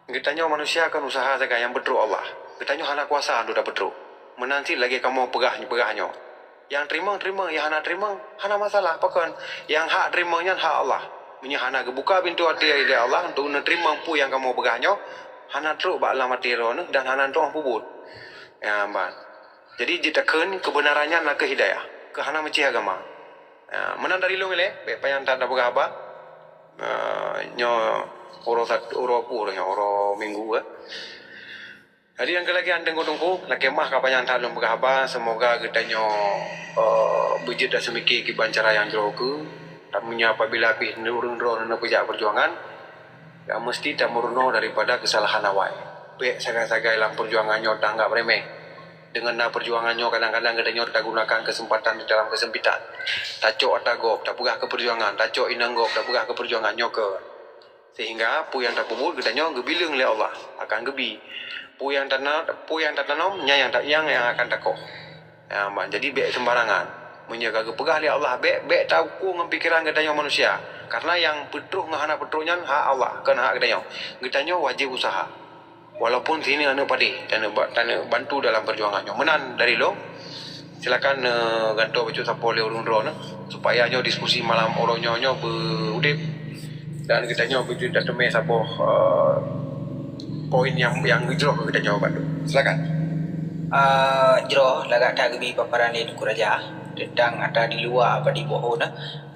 geutanyoe manusia kon usaha sagai nyang beutrok Allah. Geutanyoe hana kuasa untuk tapeutrok. Meunan cit lagèe kamoe peugah, peugah nyoe. Nyang teurimong, teurimong, nyang hana teurimong, hana masalah. Pakon? Nyang hak teurimong nyan hak Allah. Meunyoe hana geubuka pintoe até lé Allah untuk neuteurimong peue nyang kamoe peugah nyoe, hana trok bak alam até droeneuh dan hana trok peubuet. Ya, ban. Jadi, jeuet takheun keubeunaran nyan nakeuh hidayah, keu hana meucéh agama. Ah, meunan dari lôn ilèe, bèk panyang that tapeugah haba. Ah, nyoe uroe Sab-, uroe peue nyoe, uroe Minggu, eh. Jadi, nyang keu lagèe nyan teungku-teungku, lakèe meu'ah ka panyang that lôn peugah haba, seumoga geutanyoe, eh, beujeuet taseumike kiban cara nyang jroh keu, tapi meunyoe apabila pih ureueng droeneuh neupeujak peujuangan, ya, meusti tameurunoe daripada keusalahan awai. Bèk sagai-sagai lam peujuangan nyoe taanggab remeh. Deungon na peujuangan nyoe kadang-kadang geutanyoe tagunakan keuseumpatan di dalam keusempitan. Tacok ata gob, tapeugah keu peujuangan, tacok inong gob, tapeugah keu peujuangan nyoe keu. Sehingga peue nyang tapeubuet geutanyoe geubileueng lé Allah, akan geubi. Peue nyang tana-, peue nyang tatanom, nyan nyang ta-, nyang, nyang akan takoh. Ya, ban, jadi bék seumbarangan. Meunyoe ka geupeugah lé Allah bék, bék tauko ngon pikeran geutanyoe manusia. Karena nyang peutrok ngon hana peutrok nyan hak Allah, kon hak geutanyoe. Geutanyoe wajéb useuha. Walaupun sineuk aneuk padé, taneuk ba-, taneuk bantu dalam peujuangan nyoe. Meunan dari lôn. Silakan, eh, gantoe bacut sapo lé ureuëng droeneuh, supaya nyoe diskusi malam uroe nyoe, nyoe beu-udeb dan geutanyoe beujeuet tateumé saboh, eh, poin nyang, nyang geujroh keu geutanyoe bandum. Silakan. Ah, jroh lagak that geubi paparan lé Teungku Raja teuntang atra di luwa apa di boh na.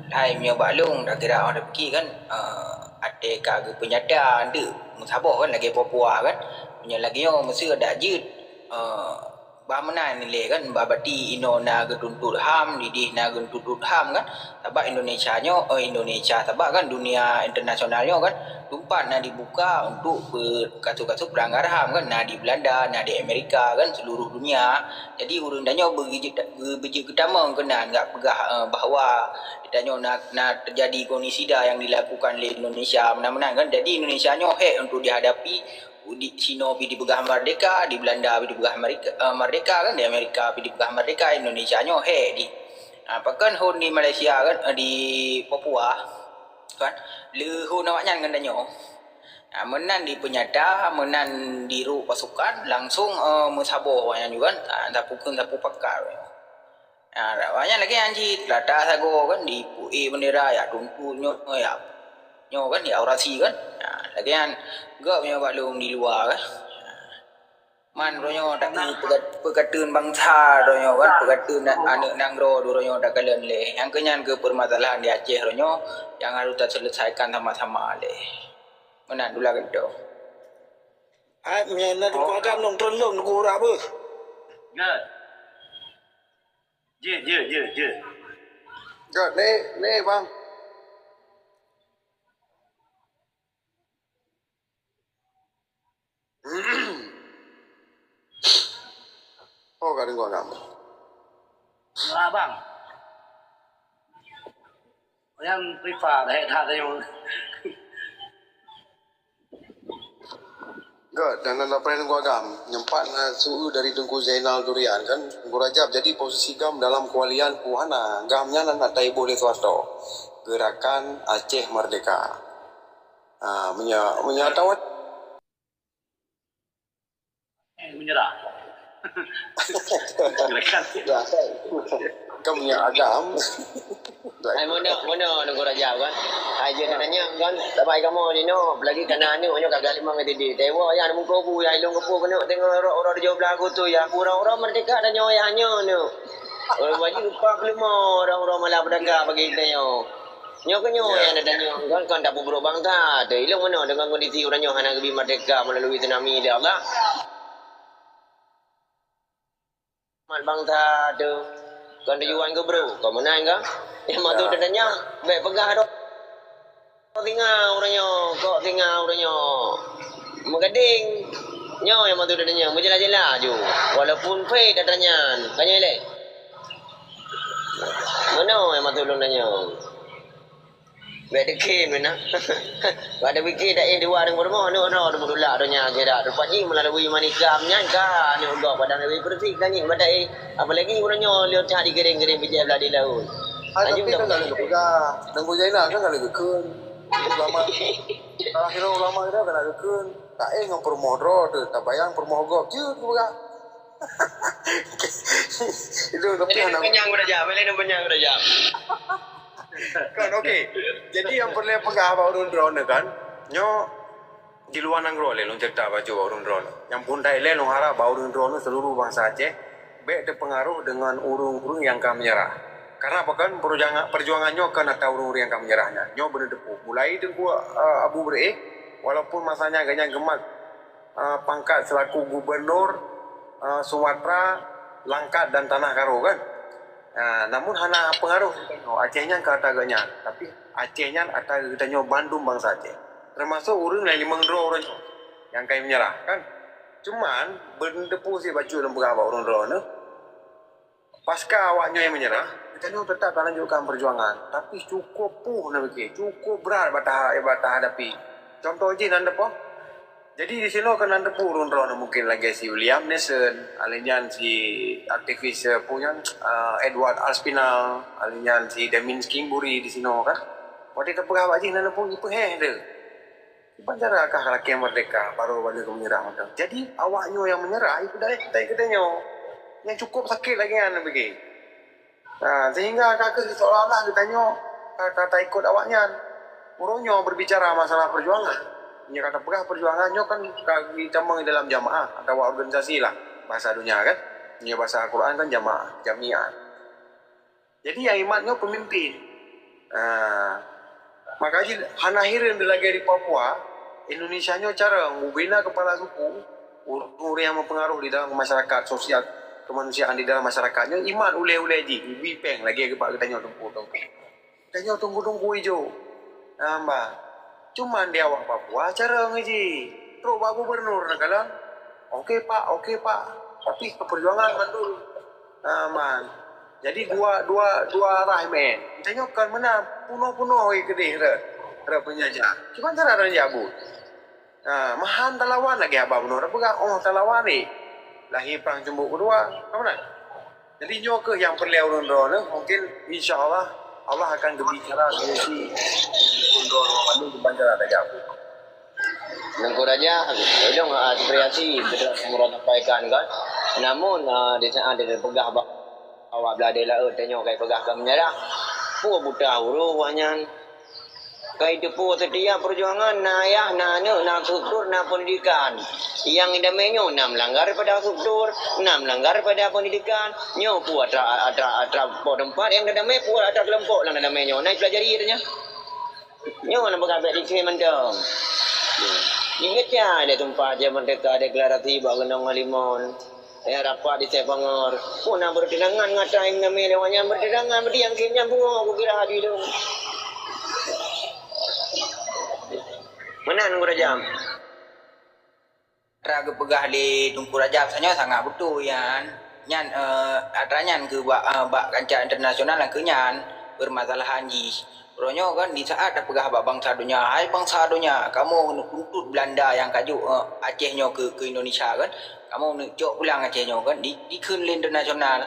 Hai meunyoe bak lôn, dak kira awak dak pike kan, ah, até ka geupeunyata deuk meusaboh kan lagée Papua kan. Meunyoe lagée nyoe meuseu dak jeuet, ah, bah meunan ilée kan, bah bati inoe na geutuntot ham, didih na geutuntot ham kan. Sabab Indonesia nyoe, eh, Indonesia, sabab kan dunia internasional nyoe kan, teumpat na dibuka untuk pe-, kasus-kasus pelanggar ham kan, na di Belanda, na di Amerika kan, seluruh dunia. Jadi ureuëng tanyoe beujeuet, beujeuet geutamong keunan, gak peugah, eh, bahwa tanyoe na, na terjadi genosida yang dilakukan lé Indonesia meunan-meunan kan. Jadi Indonesia nyoe hék untuk dihadapi. Di sinoe pih dipeugah merdeka, di Belanda pih dipeugah Amerika, eh, merdeka kan, di Amerika pih dipeugah merdeka, Indonesia nyoe hék di, ah, pakon hon di Malaysia kan, eh, di Papua kan, le hon awaknyan ngon tanyoe. Ah, meunan dipeunyata, meunan dirôk pasukan, langsong, eh, meusaboh awaknyan nyoe kan, ah, sapeue kheun sapeue pakat. Nah, awaknyan lagée nyan cit, lata sagoe kan, dipeuék bendera, jak tuntot nyoe, jak nyoe kan, jak orasi kan. Nah, lagée nyan gob nyoe bak lôn di luwa kan. Man droenyoe taku peukat-, peukateun bansa droenyoe kan, peukateun na-, aneuëk nanggroe droenyoe takalon lé. Nyang keu nyan keu peumasalahan di Aceh droenyoe nyang harôh taseuleusaikan sama-sama lé. Meunan dula geudoe. Hai, meunyoe na dikeluarkan lôn treun lôn gura beuh. Jeuet, jeuet, jeuet, jeuet. Jeuet, ni, ni, bang. Oh, ka deungoe agam. Abang. Nyang FIFA dah that tayong. Gét, dan na preh Teungku Agam, nyempat na su dari Teungku Zainal Durian kan, Teungku Rajab, jadi posisi GAM dalam keuwalian peue hana, GAM nyan na taiboh lé Soeharto. Gerakan Aceh Merdeka. Ha, meunyoe, meunyoe atawa Eh, menyerah. Gerakan. Kan meunyoe Agam. Hai, meunoe, meunoe Teungku Rajab kan. Hai, jeuet tanyong kan. Sabai kamoe di noe, apalagi kana aneuk nyoe ka galak limong S D. Dewa ya meukobu ya ilong kepu keuneuk tengok uroe-uroe tujoh blaih Agustus ya. Uroe-uroe merdeka tanyoe ya nyoe neuk. Uroe baju empat puluh lima uroe-uroe malam petaka bagi tanyoe. Nyoe keuh nyoe nyang neutanyong kan, kon tapeubrok bansa teuh. Ilong meunoe deungon kondisi uroe nyoe hana geubi merdeka meulalu tsunami lé Allah. Mat bansa teuh kon tujuan geubrok, kon meunan ka? Nyang maksud neutanyong, bék peugah droe. Singa uroe nyoe, kok singa uroe nyoe. Meugadeng. Nyoe nyang maksud neutanyong, meujeulaih-jeulaih aju. Walaupun fake data nyan. Ka nyoe lé. Meunoe nyang maksud lôn tanyong. Bék deukem meunan. Bak tapike daéh dua ureuëng peurumoh, aneuk droe teumutulak donya akhirat. Rupa jih meulalu iman Islam nyan ka aneuk gob padang leubeh beureusi langét bak daéh. Apalagi uroe nyoe lôn that digiring-giring bijéh blah di laôt. Ah, tapi kan ka lheueh geupeugah, Teungku Zainal kan ka lheueh geukheun. Ulama. Terakhir ulama kita kan ka lheueh geukheun. Daéh ngon peurumoh droe teuh, tabayang peurumoh gob jeuet geupeugah. Itu tapi hana. Banyang udah jam, lain banyang udah jam. Kan, okey. Jadi nyang peureulée peugah bak ureuëng droeneuh kan, nyoe di luwa nanggroe lé lôn cerita bacut bak ureuëng droeneuh. Nyang phon Thailand lôn harab bak ureuëng droeneuh seluruh bansa Aceh, bék teupeungaroh deungon ureuëng-ureuëng nyang ka meunyeurah. Karena apa kan, perjuangan, perjuangan nyoe kan atra ureuëng-ureuëng nyang ka meunyeurah nyan. Nyoe beuneuteupeu. Mulai Teungku, eh, Abu Beureueh, walaupun masa nyan gobnyan geumat, eh, pangkat selaku gubernur, eh, Sumatera, Langkat dan Tanah Karo kan. Ah, namun hana peungaroh Aceh nyan keu atra gobnyan, tapi Aceh nyan atra geutanyoe bandum bansa Aceh. Teumasok ureuëng nyang limong droe uroe nyoe nyang ka meunyeurah kan. Cuman beuneuteupeu sit bacut lôn peugah bak ureuëng droeneuh, pasca awak nyoe meunyeurah, geutanyoe teutap talanjutkan peujuangan, tapi cukup puih neupike, cukup brat bak ta-, bak tahadapi. Contoh jih nan teupeue. Jadi di sinoe kan nan teupeue ureuëng droeneuh mungkin lagée si William Nelson, alèh nyan si aktivis, eh, peue nyan, eh, Edward Aspinall, alèh nyan si Damian Kingsbury di sinoe kan. Watée teupeugah bak jih nan teupeue, ipeuhéh teuh. Kiban cara kah lakée meurdeka, barô bala keu meunyeurah mantong. Jadi, awak nyoe nyang meunyeurah, ipeudaréh keutai-keutai nyoe. Nyang cukup sakét lagée nyan bagi. Ha, sehingga ka keuh seolah-olah geutanyoe ka, ka taikot awak nyan. Uroe nyoe berbicara masalah perjuangan. Nyoe ka tapeugah perjuangan nyoe kan ka jitamong dalam jamaah atawa organisasi lah bahasa dunia kan. Nyoe bahasa Al-Quran kan jamaah, jamiah. Jadi nyang imat nyoe pemimpin. Ha, maka jih hana hireuen lagée di Papua, Indonesia nyoe cara mubina kepala suku, ureuëng-ureuëng yang mempengaruh di dalam masyarakat, sosial kemanusiaan di dalam masyarakat nyoe imat ulée-ulée jih, ibi péng lagée bak geutanyoe teungku-teungku. Tanyoe teungku-teungku ijo. Nambah. Cuman di awak Papua cara ngeji. Trok bak gubernur na kalon. Oke pak, oke pak. Tapi keperjuangan mandum. Nambah. Jadi dua dua dua arah main. Tanyoe kan meunan punoh-punoh keudeh re. Re penjajah. Cuman cara tanyoe jabut. Ha, mahan talawan lagée haba bunoe tapeugah, oh talawan ni. Lahé prang ceumbok keudua, ka meunan. Jadi nyoe keuh nyang peureulée ureuëng droeneuh, mungkin insya Allah Allah akan geubi cara solusi ureuëng droeneuh mandum kiban cara tajak. Teungku Raja, ulôn apresiasi keudroe Teungku Raja sampaikan kan. Namun, ah, di saat dipeugah ba-, awak blah di laôt tanyoe kai peugah ka meunyalah. Peue buta huruf awak nyan. Kai teupeu setiap perjuangan na ayah, na aneuk, na struktur, na pendidikan. Nyang idamé nyoe na melanggar pada struktur, na melanggar pada pendidikan. Nyoe peue atra, atra, atra po teumpat nyang idamé, peue atra kelompok nyang idamé nyoe. Na ipelajari ata nyoe. Nyoe na peugah bèk dikhe mantong. Ingat ya, ada tumpah je merdeka deklarasi bak gunong Halimon. Ya, rapat di Sipangor. Pun na bertentangan ngon ata nyang namé lewat nyan bertentangan, berarti nyang khem nyan pungo, aku kira adi tu. Meunan Teungku Rajab. Atra geupeugah lé Teungku Rajab sanyoe sangat beutôi nyan. Nyan, eh, atra nyan keu bak, eh, bak kancah internasional nyang keu nyan permasalahan jih. Uroe nyoe kan di saat tapeugah bak bansa donya, "Hai bansa donya, kamoe neutuntut Belanda nyang ka jok, eh, Aceh nyoe keu, keu Indonesia kan, kamoe neucok pulang Aceh nyoe kan," di, dikheun lé internasional.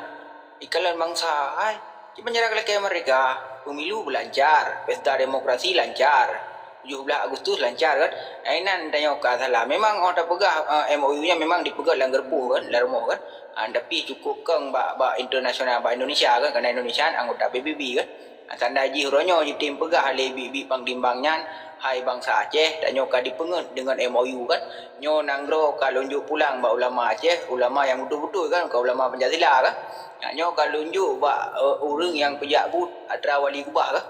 Dikalon bansa, hai, di penjara lakée merdeka, pemilu lancar, pesta demokrasi lancar, tujoh belas Agustus lancar kan. Ai nan tanyoe ka salah. Memang oh tapeugah, eh, M O U nyan memang dipeugah lam geureuboh kan, lam rumoh kan. Ah, tapi cukup kong bak, bak internasional, bak Indonesia kan, karena Indonesia anggota P B B kan. Ah, tanda jih uroe nyoe jitem peugah lé biet-biet pang timbang nyan, hai bansa Aceh, tanyoe ka dipeungeut deungon M O U kan. Nyoe nanggroe ka lôn jok pulang bak ulama Aceh, ulama nyang beutôi-beutôi kan, bukan ulama Pancasila kan. Nah, nyoe ka lôn jok bak, eh, ureuëng nyang peujak buet atra wali kubah kan.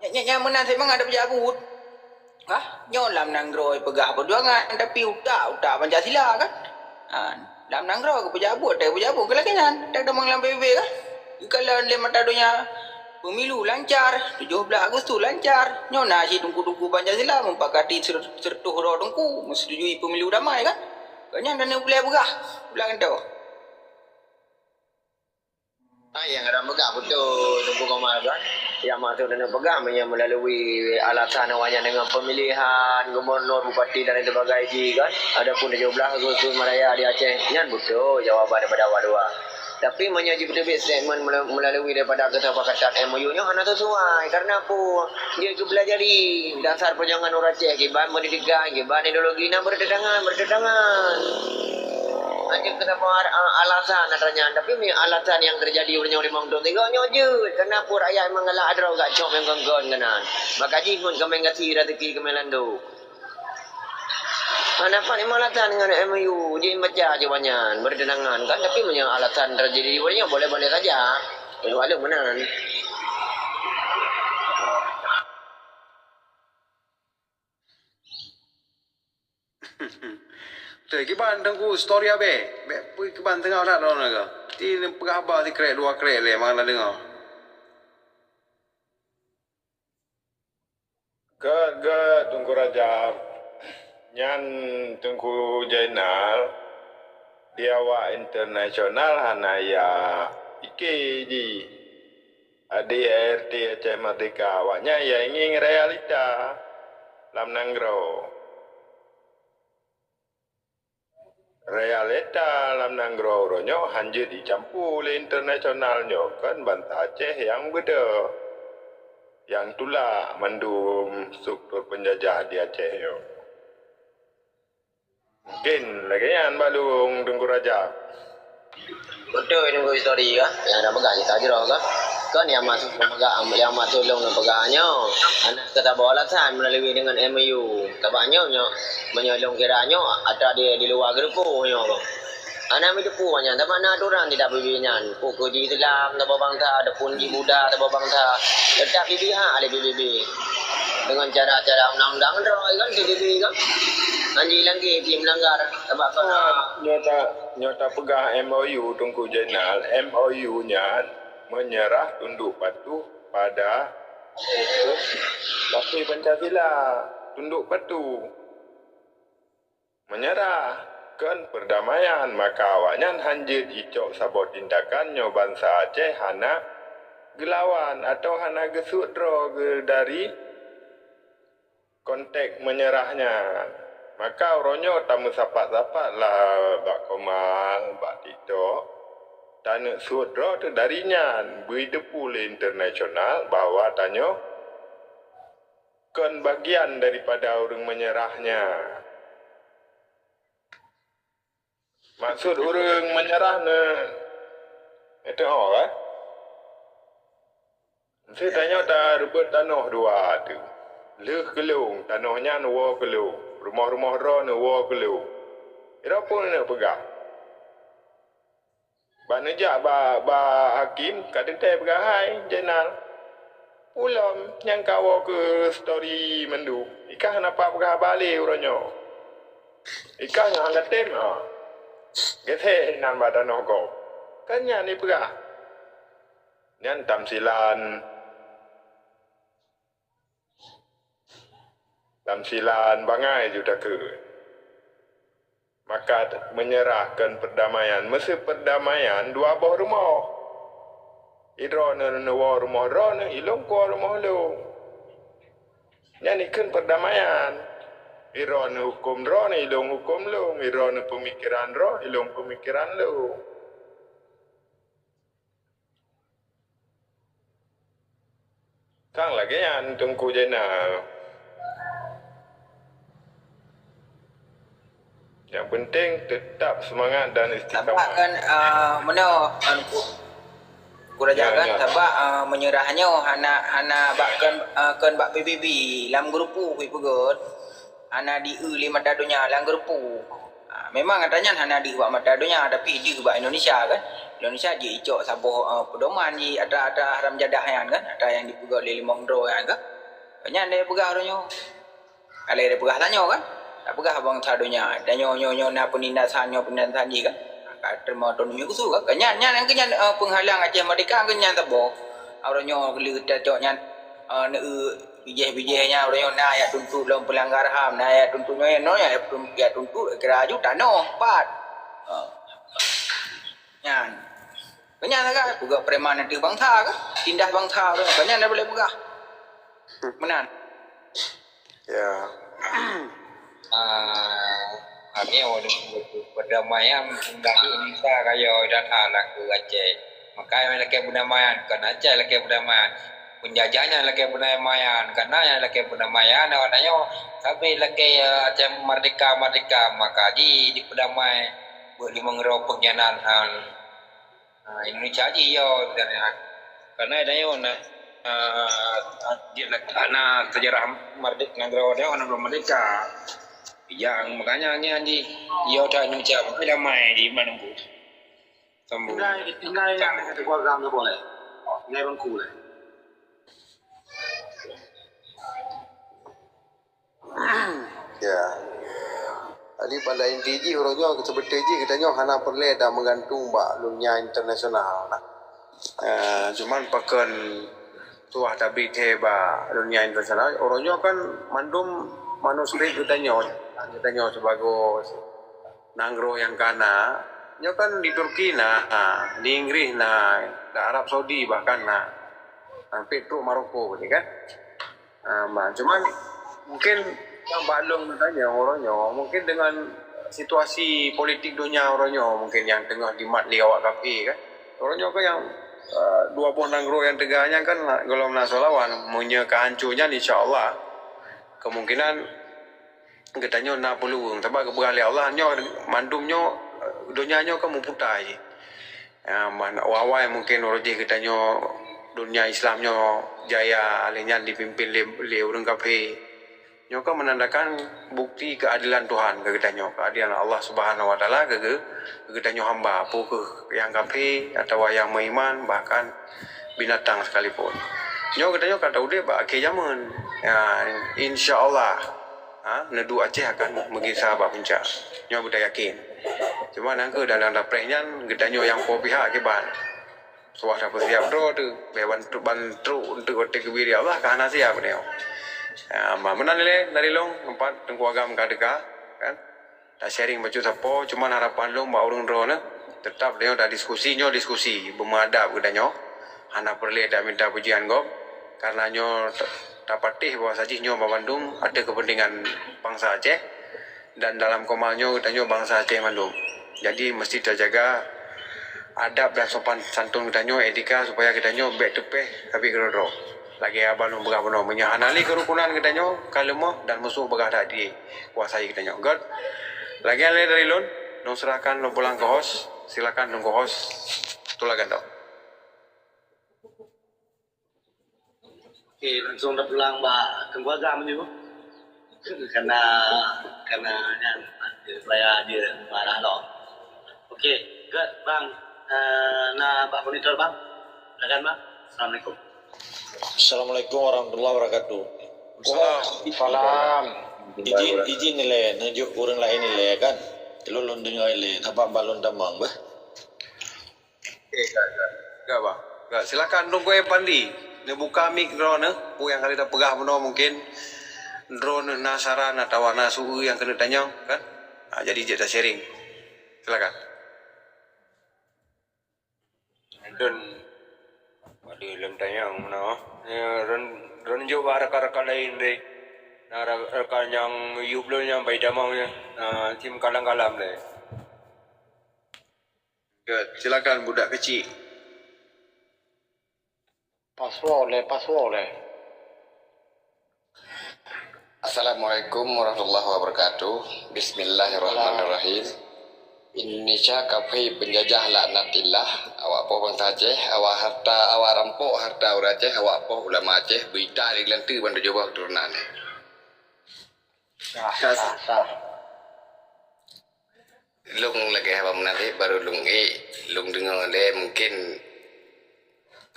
Nyan, nyan, nyan meunan seumang ada peujak buet. Hah? Nyoe lam nanggroe peugah perjuangan, tapi utak, utak Pancasila kan. Ha, lam nanggroe keu peujak buet, tapi peujak buet keu lagée nyan. Tak tamong lam P B B kan. Geukalon lé mata donya. Pemilu lancar, tujoh belas Agustus lancar. Nyoe na cit teungku-teungku Pancasila mupakati seureutôh droe teungku, meuseutujui pemilu damai kan. Keu nyan dan peulée peugah, peulangto. Hai, nyang kadang peugah beutôi, Teungku Komar kan. Nyang maksud neupeugah meunyoe meulalu alasan awaknyan deungon pemilihan gubernur, bupati dan lain sebagainya kan. Adapun tujoh belas Agustus Raya di Aceh, nyan beutôi jawaban daripada awak dua. Tapi meunyoe jipeuteubiet statement meula-, meulalu daripada kesepakatan M O U nyoe hana sesuai. Karena apa? Jeuet geupelajari dasar perjuangan ureuëng Aceh, kiban pendidikan, kiban ideologi, na bertentangan, bertentangan. Hanya kenapa ar-, a-, alasan adanya, tapi ni alasan yang terjadi uroe nyoe limong thon tiga nyoe jeuet. Karena apa rakyat memang galak adroe gak cok menggon-gon keunan. Maka jih ngon kemeng gasi rezeki kemeng landok. Hana pat imam latan ngon M O U, jih baca je banyan, bertentangan kan, tapi meunyoe alasan terjadi banyak, boleh-boleh saja. Walau meunan. Betul, kiban Teungku story abeh. Bek pui kiban tengah dah dalam naga. Ti peugah haba sikrek dua krek lé, mangat na deungoe. Gèt-gèt Teungku Rajab, nyan Teungku Jainal di awak internasional hana ya pike jih. Adik A R T Aceh Merdeka, awaknyan ya ingieng realita lam nanggroe. Realita lam nanggroe uroe nyoe hanjeuet jicampur lé internasional nyoe kon bansa Aceh nyang beudôh, nyang tulak mandum struktur peunjajah di Aceh nyoe. Mungkin lagée nyan bak lôn Teungku Rajab. Beutôi Teungku Histori ka, nyang na peugah cit jroh ka. Kon nyang maksud peugah, nyang maksud lôn neupeugah nyoe, hana keu saboh alasan meulalu deungon M O U. Sabab nyoe, nyoe, meunyoe lôn kira nyoe atra di, di luwa geureupoh nyoe. Hana meuteupue nyan, sabab na aturan di P B B nyan. Peue keu ji Islam saboh bansa, ataupun ji Buddha saboh bansa, teutap jibri hak lé P B B. Deungon cara-cara undang-undang droe kan P B B kan. Hanji langkée pih meulanggar sabab kon. Nyoe ta, nyoe tapeugah M O U Teungku Zainal, M O U nyan meunyeurah tunduk patuh pada huköm lahé Pancasila, tunduk patuh. Meunyeurah kon peurdamaian, maka awaknyan hanjeuet jicok saboh tindakan nyoe bansa Aceh hana geulawan atawa hana geusuet droe geu-, dari konteks meunyeurah nyan. Maka uroe nyoe tameusapat-sapat lah bak koma, bak TikTok, taneuk suet droe teuh dari nyan, bri teupeu lé internasional bahwa tanyoe kon bagian daripada ureuëng meunyeurah nyan. Maksud ureuëng meunyeurah neu, itu oh kan? Meusti tanyoe tareubot tanoh dua teuh. Lheueh keu lôn, tanoh nyan woe keu lôn. Rumoh-rumoh droeneuh woe keu lôn. Droe peue neupeugah? Ban neujak bak, bak hakim ka teuntée peugah hai Zainal. Ulôn nyang ka woe keu story mandum. Ikah hana pat peugah haba lé uroe nyoe. Ikah nyoe hana tem, ha. Gesek inan bak tanoh gob. Kan nyan ipeugah. Nyan tamsilan. Tamsilan bangai ju takheun. Maka meunyeurah kon peurdamaian. Meuseu peurdamaian dua boh rumoh. Idroeneuh neuwoe rumoh droeneuh, ilôn kuwoe rumoh lôn. Nyan ikheun peurdamaian. Idroeneuh huköm droeneuh, ilôn huköm lôn. Idroeneuh peumikeran droe, ilôn peumikeran lôn. Sang lagée nyan Teungku Zainal. Yang penting tetap semangat dan istiqamah. Sabab kan, ah, meunoe, kan, ku-, kuraja ya, kan, ya. Sabab, ah, meunyeurah nyoe hana, hana bak kon, ah, kon bak P B B, lam geureupu kupeugöt. Hana di-eu lé mata donya lam geureupu. Ha, memang atra nyan hana deuh bak mata donya, tapi deuh bak Indonesia kan. Indonesia jicok saboh, eh, peudoman jih atra-atra haram jadah nyan kan, atra nyang jipeugah lé limong droe nyan kan. Nyan daya peugah uroe nyoe. Alai daya peugah tanyoe kan. Tak peugah bansa donya. Dan nyoe, nyoe, nyoe na penindasan, nyoe penindasan jih kan. Ka teurimong otonomi khusus kan. Nyan, nyan, nyan, nyan, eh, penghalang Aceh Merdeka kan nyan saboh. Uroe nyoe lheueh tacok nyan, eh, neu bijéh-bijéh nyan uroe nyoe na jak tuntot lom peulanggar ham, na jak tuntot nyoe, nyoe jak tun-, jak tuntot kira aju tanoh pat. Ha. Nyan. Keunyan sagai peugah preman ateueh bansa kah? Tindas bansa uroe nyoe. Keunyan dah boleh peugah. Meunan. Ya. Ah, kami awak perdamaian dari Indonesia kaya data laku Aceh. Maka yang lagi perdamaian, bukan Aceh lagi perdamaian. Penjajahnya lagi perdamaian, karena yang lagi perdamaian awak tanya, tapi lagi, eh, Aceh merdeka, merdeka, maka di, di perdamai, buat lima ngerau pengkhianat, ha. Ha, Indonesia jih yo sebenarnya. Karena ada yo na, ah, dia nak, na sejarah merdeka, negara dia orang belum merdeka. Yang makanya ni anji, yo dah Indonesia, tapi damai di mana pun. Sambung. Tinggai, tinggai yang kata keluarga boleh. Tinggai bangku boleh. Ya. Jadi pada inti jih uroe nyoe, seubeutoe jih geutanyoe hana peureulée dak meugantung bak dunia internasional. Eh, cuman pakon tuah tabi thé bak dunia internasional, uroe nyoe kan mandum manuskrip geutanyoe, geutanyoe sibagoe nanggroe nyang kana, nyoe kan di Turki na, di Inggris na, di Arab Saudi bahkan na. Sampai trok Maroko ni kan. Ah, ma, cuman mungkin yang bak lôn tanya orang nyoe, mungkin dengan Situasi politik donya uroe nyoe mungkin nyang teungoh dimat lé awak kafé kan. Uroe nyoe kan nyang, eh, dua boh nanggroe nyang teuga nyan kan gohlom na soe lawan. Meunyoe ka hancô nyan, insya Allah kemungkinan geutanyoe na peuluweueng. Sabab geupeugah lé Allah nyoe mandum nyoe, eh, donya nyoe kan meuputa jih. Ya, man-, awai-awai mungken uroe jih geutanyoe donya Islam nyoe jaya, lheueh nyan dipimpin lé, lé ureuëng kafé. Nyoe kan menandakan bukti keadilan Tuhan keu geutanyoe, keadilan Allah Subhanahu Wa Taala keu geu-, keu geutanyoe hamba, peue keuh nyang kafé atawa nyang meuiman, bahkan binatang sekalipun. Nyoe geutanyoe ka taudeb bak akhé jameun. Ya, insya Allah, ha, neuduek Aceh akan meugisa bak punca. Nyoe beutayakin. Cuma nyang keuh dalam dapreh nyan geutanyoe nyang po pihak kiban. Suah tapeusiab droe teuh, bèk ban trok, ban trok untuk watèe geubri Allah ka hana siab nyoe. Ha, ma-, meunan ilèe dari lôn, empat Teungku Agam ka teuka, kan? Ta-sharing bacut sapo, cuman harapan lôn bak ureuëng droeneuh, teutap tanyoe tadiskusi, nyoe diskusi beumeuadab geutanyoe. Hana peureulèe taminta pujian gob, karena nyoe ta-, tapatéh bahwa sajih nyoe banmandum ateueh keupeuntengan bansa Aceh. Dan dalam koma nyoe geutanyoe bansa Aceh mandum. Jadi meusti tajaga adab dan sopan santun geutanyoe, etika, supaya geutanyoe bèk teupèh sabe keudroe-droe. Lagèe haba lôn peugah bunoe, meunyoe hana lé keurukunan geutanyoe ka leumoh dan musoh peugah that jikuasai geutanyoe. Göt, lagèe nyan lé dari lôn, lôn seurahkan lôn pulang keu host. Silakan Teungku host, tulah gantoe. Oke, langsung tapulang bak Teungku Agam nyoe. Karena, karena nyan, supaya dia marah lom. Oke, göt, Bang. Eh, na bak monitor, Bang. Silakan, Bang. Assalamualaikum. Assalamualaikum warahmatullahi wabarakatuh. Salam. Izin, izin ilèe, neujok ureuëng laén ilèe kan. Lôn, lôn deungö ilèe, sabab ban lôn tamong beuh. Oke, ka, ka. Ka, Bang. Ka, silakan Teungku Pandi. Neubuka mik droeneuh, peue nyang ka lheueh tapeugah bunoe mungken droeneuh na saran atawa na su-eu nyang keuneuk tanyong, kan? Ha, jadi jeuet ta-sharing. Silakan. Lôn, padum lôn tanyong meunoe. Ya, lôn, lôn jok bak rakan-rakan laén deh. Na ra-, rakan nyang yub lôn nyang bai tamong nyan. Na, sim kalam-kalam deh. Göt, silakan budak keuchik. Password lé, password lé. Assalamualaikum warahmatullahi wabarakatuh. Bismillahirrahmanirrahim. Indonesia kafé penjajah laknatillah. Awak poh bansa Aceh, awak harta, awak rampok harta ureuëng Aceh, awak poh ulama Aceh, berita di geulanteu ban tujoh boh keturunan. Sah, sah, sah. Lôn lagèe haba meunan lé, baru lôn ék, lôn deungö lé, mungken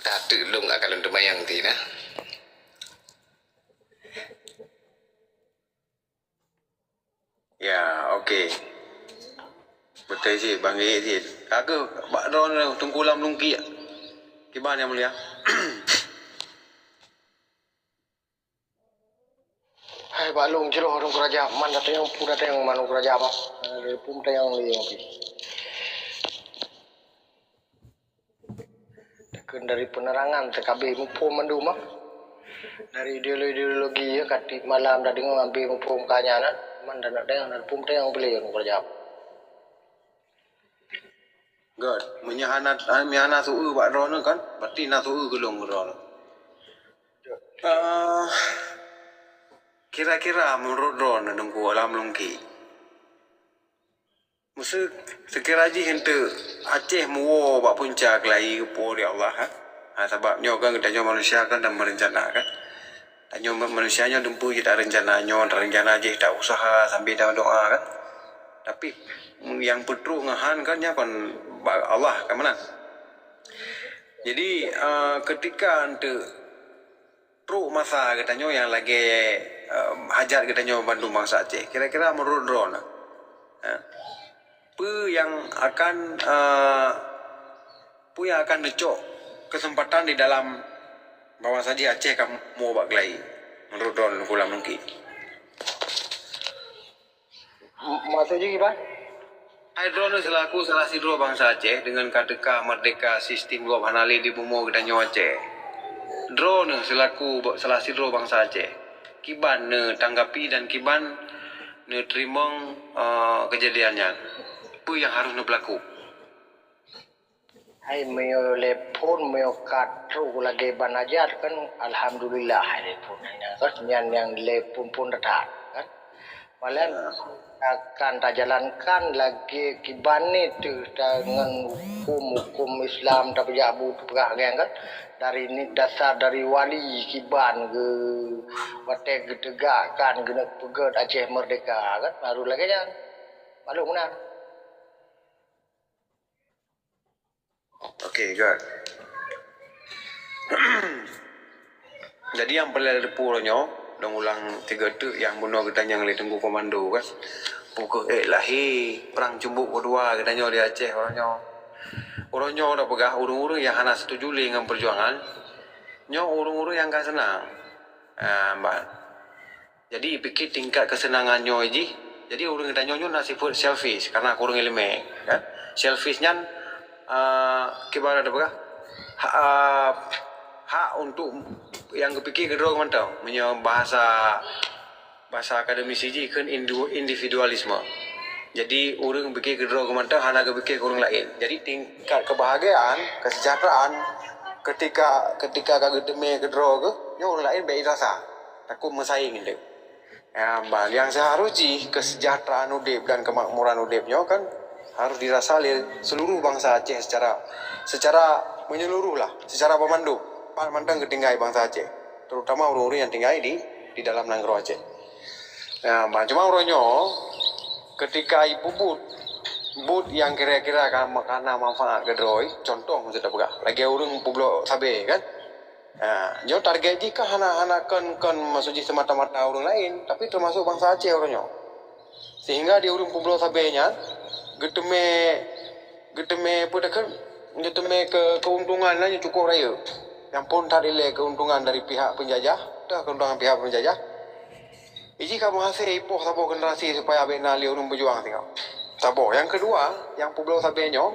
tateuk lôn akan lôn teumayang ti na. Ya, oke. Beutôi cit, Bang Gehek cit. Ka keuh bak droeneuh Teungku Lam Lungkiek. Kiban, Yang Mulia. Hai, bak lôn jroh Teungku Rajab, man datang peue datang man Teungku Rajab ah. Dari pum datang lé. Takheun dari penerangan T K B muphom mandum ah. Dari ideolo-, ideologi ya, ka tiep malam dah deungoe ambe muphom ka nyan ah. Man datang dari pum datang beli Teungku Rajab. Göt, meunyoe hana, meunyoe hana su-eu bak droeneuh kan, berarti na su-eu keu lôn keu droeneuh. Eh, kira-kira meunurot droeneuh Teungku Lam Lungkiek, meuseu-, seukira jih eunteuk Aceh meuwoe bak punca keulayi geupo lé Allah, ha? Ha, sabab nyoe kan geutanyoe manusia kan dan meurencana kan. Tanyoe ma-, manusia nyoe dumpeue jih tarencana nyoe, tarencana jih, ta-usaha sambil tameudoa kan. Tapi nyang peutrok ngon han kan nyan kon bak Allah kan meunan. Jadi, eh, keutika eunteuk trok masa geutanyoe nyang lagèe, eh, hajat geutanyoe bandum bansa Aceh, kira-kira meunurot droeneuh, eh, peue nyang akan, eh, peue nyang akan neucok keuseumpatan di dalam bahwa saji Aceh ka meuwoe bak keulayi meunurot droeneuh Teungku Lam Lungkiek? M-, maksud jih kiban? Hai droeneuh seulaku salah sidroe bansa Aceh deungon ka teuka meurdeka sistem gob hana lé di bumoe geutanyoe Aceh. Droeneuh seulaku ba-, salah sidroe bansa Aceh, kiban neutanggapi dan kiban Neuteurimong, eh, keujadian nyan. Peue nyang harôh neupeulaku? Hai, meunyoe lé phon, meunyoe ka trok lagée ban hajat kan, alhamdulillah, hai lé phon nyan kan, nyan nyang lé phon-phon that-that kan. Malah akan tajalankan lagée kiban ni teuh ta-, ngon huköm-huköm Islam tapeujak bu teupeugah nyan kan. Dari ni dasar dari wali kiban geu watée geutegakkan geuneuk peugét Aceh Merdeka kan, baru lagée nyan. Maklum meunan. Oke, good. Jadi nyang peureulée teupeu uroe nyoe, dong ulang tiga teuk nyang bunoe geutanyong lé Teungku Komando kan. Pukeuh ék lahé, prang cumbok keudua geutanyoe di Aceh uroe nyoe. Uroe nyoe tapeugah ureuëng-ureuëng nyang hana setuju lé ngon peujuangan, nyoe ureuëng-ureuëng nyang ka seunang. Ah, bah. Jadi, pike tingkat keuseunangan nyoe jih. Jadi, ureuëng geutanyoe nyoe na sifeuet selfish, karena kureueng iéleumé, kan? Selfish nyan, ah, kiban tapeugah, ha-, ah, hak untuk nyang geupike keudroe mantong. Meunyoe bahasa, bahasa akademisi jih kheun indu-, individualisme. Jadi, ureuëng pike keudroe mantong hana geupike keu ureuëng laén. Jadi, tingkat kebahagiaan, kesejahteraan, ketika, ketika ka geuteumé keudroe geuh, nyoe ureuëng laén bék rasa. Takot meusaing lé. Ya, bah, nyang seuharus jih kesejahteraan udép dan kemakmuran udép nyoe kan harus dirasa lé seluruh bangsa Aceh secara, secara menyeluruh lah, secara peumandum. Pat mantong geutinggai bangsa Aceh, terutama ureuëng-ureuëng nyang tinggai di, di dalam nanggroe Aceh. Ya, bah, cuma uroe nyoe ketika ipeubuet buet nyang kira-kira ka, ka na manfaat keudroe, contoh miseu tapeugah, lagée ureuëng peubloe sabé kan, Ha, nyoe target jih kan hana, hana kon, kon maksud jih semata-mata ureuëng laén, tapi teumasok bansa Aceh uroe nyoe. Sehingga di ureuëng peubloe sabé nyan geuteumé, geuteumé peue takheun, geuteumé ke, keuntungan nyan cukup rayeuk. Nyang phon that ilée keuntungan dari pihak penjajah, teuh keuntungan pihak penjajah. Iji ka meuhasé ipoh saboh generasi supaya bék na lé ureuëng beujuang singoh. Saboh. Nyang keudua, nyang peubloe sabé nyoe,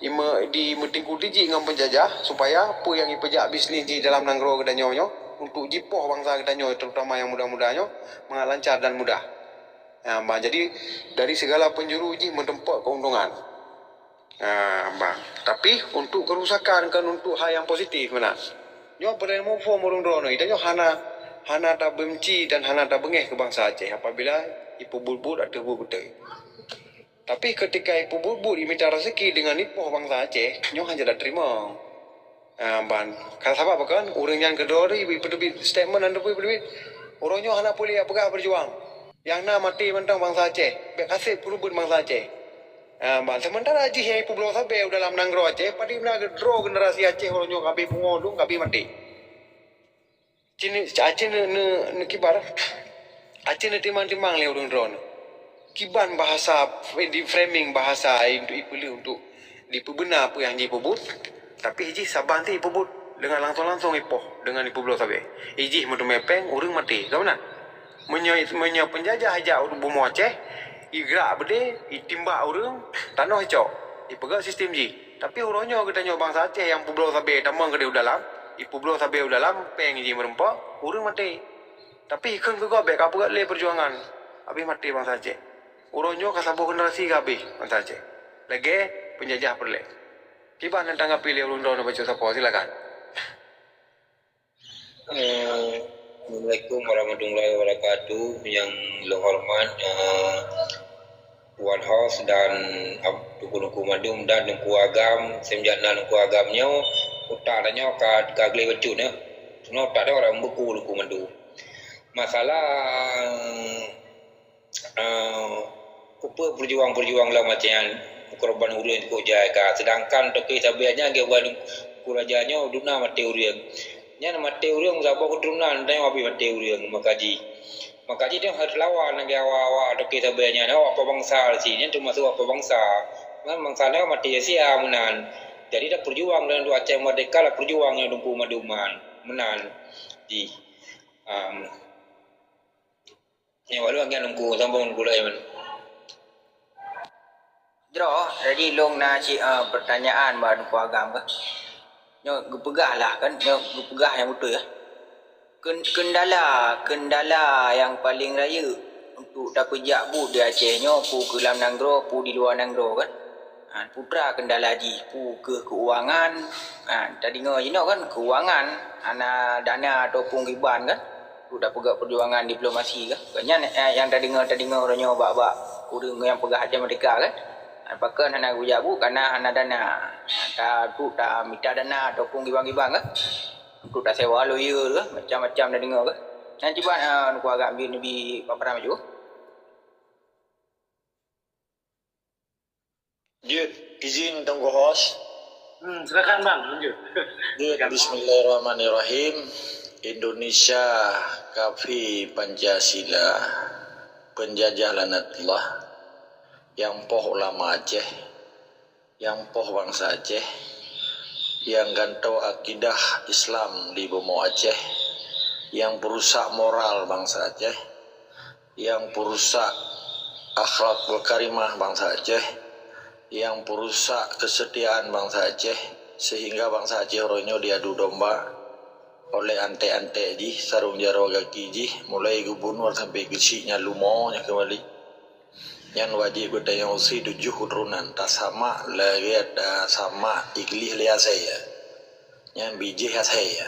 ime-, dimeutingkudi jih ngon peunjajah supaya peue nyang ipeujak bisnis di dalam nanggroe geutanyoe nyoe untuk jipoh bansa geutanyoe, terutama nyang muda-muda nyoe, mangat lancar dan mudah. Ya, bah, jadi dari segala penjuru jih meuteumpok keuntungan. Ah, bah. Tapi untuk kerusakan, kan untuk hal yang positif meunan. Nyoe peureulée muphom ureuëng droeneuh, geutanyoe hana, hana tabenci dan hana tabeungéh keu bansa Aceh apabila ipeubuet-buet ateueh buet beutôi. Tapi ketika ipeubuet-buet imita rezeki deungon ipoh bansa Aceh, nyoe hana jeuet teurimong. Ah, ban. Ka sabab apa kan? Ureuëng nyan keudroe ipeuteubiet statement dan ipeuteubiet. Uroe nyoe hana peue lé peugah beujuang. Nyang na maté mantong bansa Aceh. Bék kaseb keureubeuen bansa Aceh. Ah, ban. Sementara jih nyang ipeubloe sabé u dalam nanggroe Aceh, padum na droe generasi Aceh uroe nyoe ka abéh pungo dum, ka abéh maté. Cine, Aceh ne, ne, ne kibar. Aceh neutimang-timang lé ureuëng droeneuh. Kiban bahasa, di framing bahasa untuk ipeuleueh untuk dipeubena peue nyang jipeubuet, tapi jih saban ti ipeubuet deungon langsong-langsong ipoh deungon ipeubloe sabé. Ijih meuteumé péng, ureuëng maté, ka meunan? Meunyoe, meunyoe peunjajah ijak u bumoe Aceh, igrak beudé, itimbak ureuëng, tanoh icok, ipeugét sistem jih. Tapi uroe nyoe geutanyoe bansa Aceh nyang peubloe sabé tamong keudeh u dalam, ipeubloe sabé u dalam, péng jih meureumpok, ureuëng maté. Tapi ikheun keu gob bék ka peugét lé peujuangan, abéh maté bansa Aceh. Uroe nyoe ka saboh generasi ka abéh bansa Aceh. Lagée peunjajah peureulée. Kiban nyang tanggapi lé ureuëng droeneuh bacut sapo, silakan. Eh, Assalamualaikum warahmatullahi wabarakatuh. Nyang lôn horeumat, eh, Wan Hos dan Ab-, Teungku-teungku mandum dan Teungku Agam, seumjak na Teungku Agam nyoe, utak tanyoe ka, ka gleh bacut nyoe. Seunang utak tanyoe rot meubeku Teungku mandum. Masalah, eh, Keupeue peujuang-peujuang lom Aceh nyan meukeureubeuen ureuëng cukôp jai ka, seudangkan toke sabé nyan geuh ban Teungku Raja nyoe dum na maté ureuëng. Nyan maté ureuëng saboh keuturonan tanyoe habéh maté ureuëng, maka jih. Maka jih tanyoe harôh lawan lagée awak-awak toke sabé nyan, awak peubangsa cit, nyan teumasok awak peubangsa. Nyan bangsa nyoe maté sia-sia meunan. Jadi tapeujuang lom untuk Aceh merdeka, tapeujuang lom Teungku mandum meunan. Jih. Am. Nyoe, walau ngieng Teungku, sambong Teungku Sulaiman. Droe, jadi lôn na cit, eh, peurtanyaan bak Teungku Agam keuh. Nyoe geupeugah lah kan, nyoe geupeugah nyang beutôi ya. Ken-, kendala, kendala nyang paleng rayeuk Untuk tapeujak buet di Aceh nyoe, peue keu lam nanggroe, peue di luwa nanggroe kan. Ha, putra kendala jih, peue keu keuangan. Ha, tadeungoe jinoe kan, keuangan hana dana ataupun kiban kan. Untuk tapeugah peujuangan diplomasi kan. Nyan, eh, nyang tadeungoe, tadeungoe uroe nyoe bak-bak ureuëng nyang peugah Aceh Merdeka kan. Ha, pakon hana geujak buet, karena hana dana. Ha, ta, untuk tamita dana ataupun kiban-kiban kan. Untuk tasewa lawyer ke, macam-macam tadeungoe ke. Nyan cit ban, ah, nuku agak bi-, bi paparan baju. Jeuet, izin Teungku Host. Hmm, silakan, Bang, lanjut. Jeuet, bismillahirrahmanirrahim. Indonesia kafé Pancasila, penjajah laknatullah, nyang poh ulama Aceh, nyang poh bansa Aceh, nyang gantoe akidah Islam di bumoe Aceh, nyang peurusak moral bansa Aceh, nyang peurusak akhlak karimah bansa Aceh, nyang peurusak keusetiaan bansa Aceh, sehingga bansa Aceh uroe nyoe diadu domba oleh antek-antek jih, sarong jaroe gaki jih, mulai gubunur sampai keuchik nyang lumo nyan keumbali. Nyan wajéb geutanyoe use tujoh keuturonan, tasamak lagée tasamak iglih lé asée. Nyan bijéh asée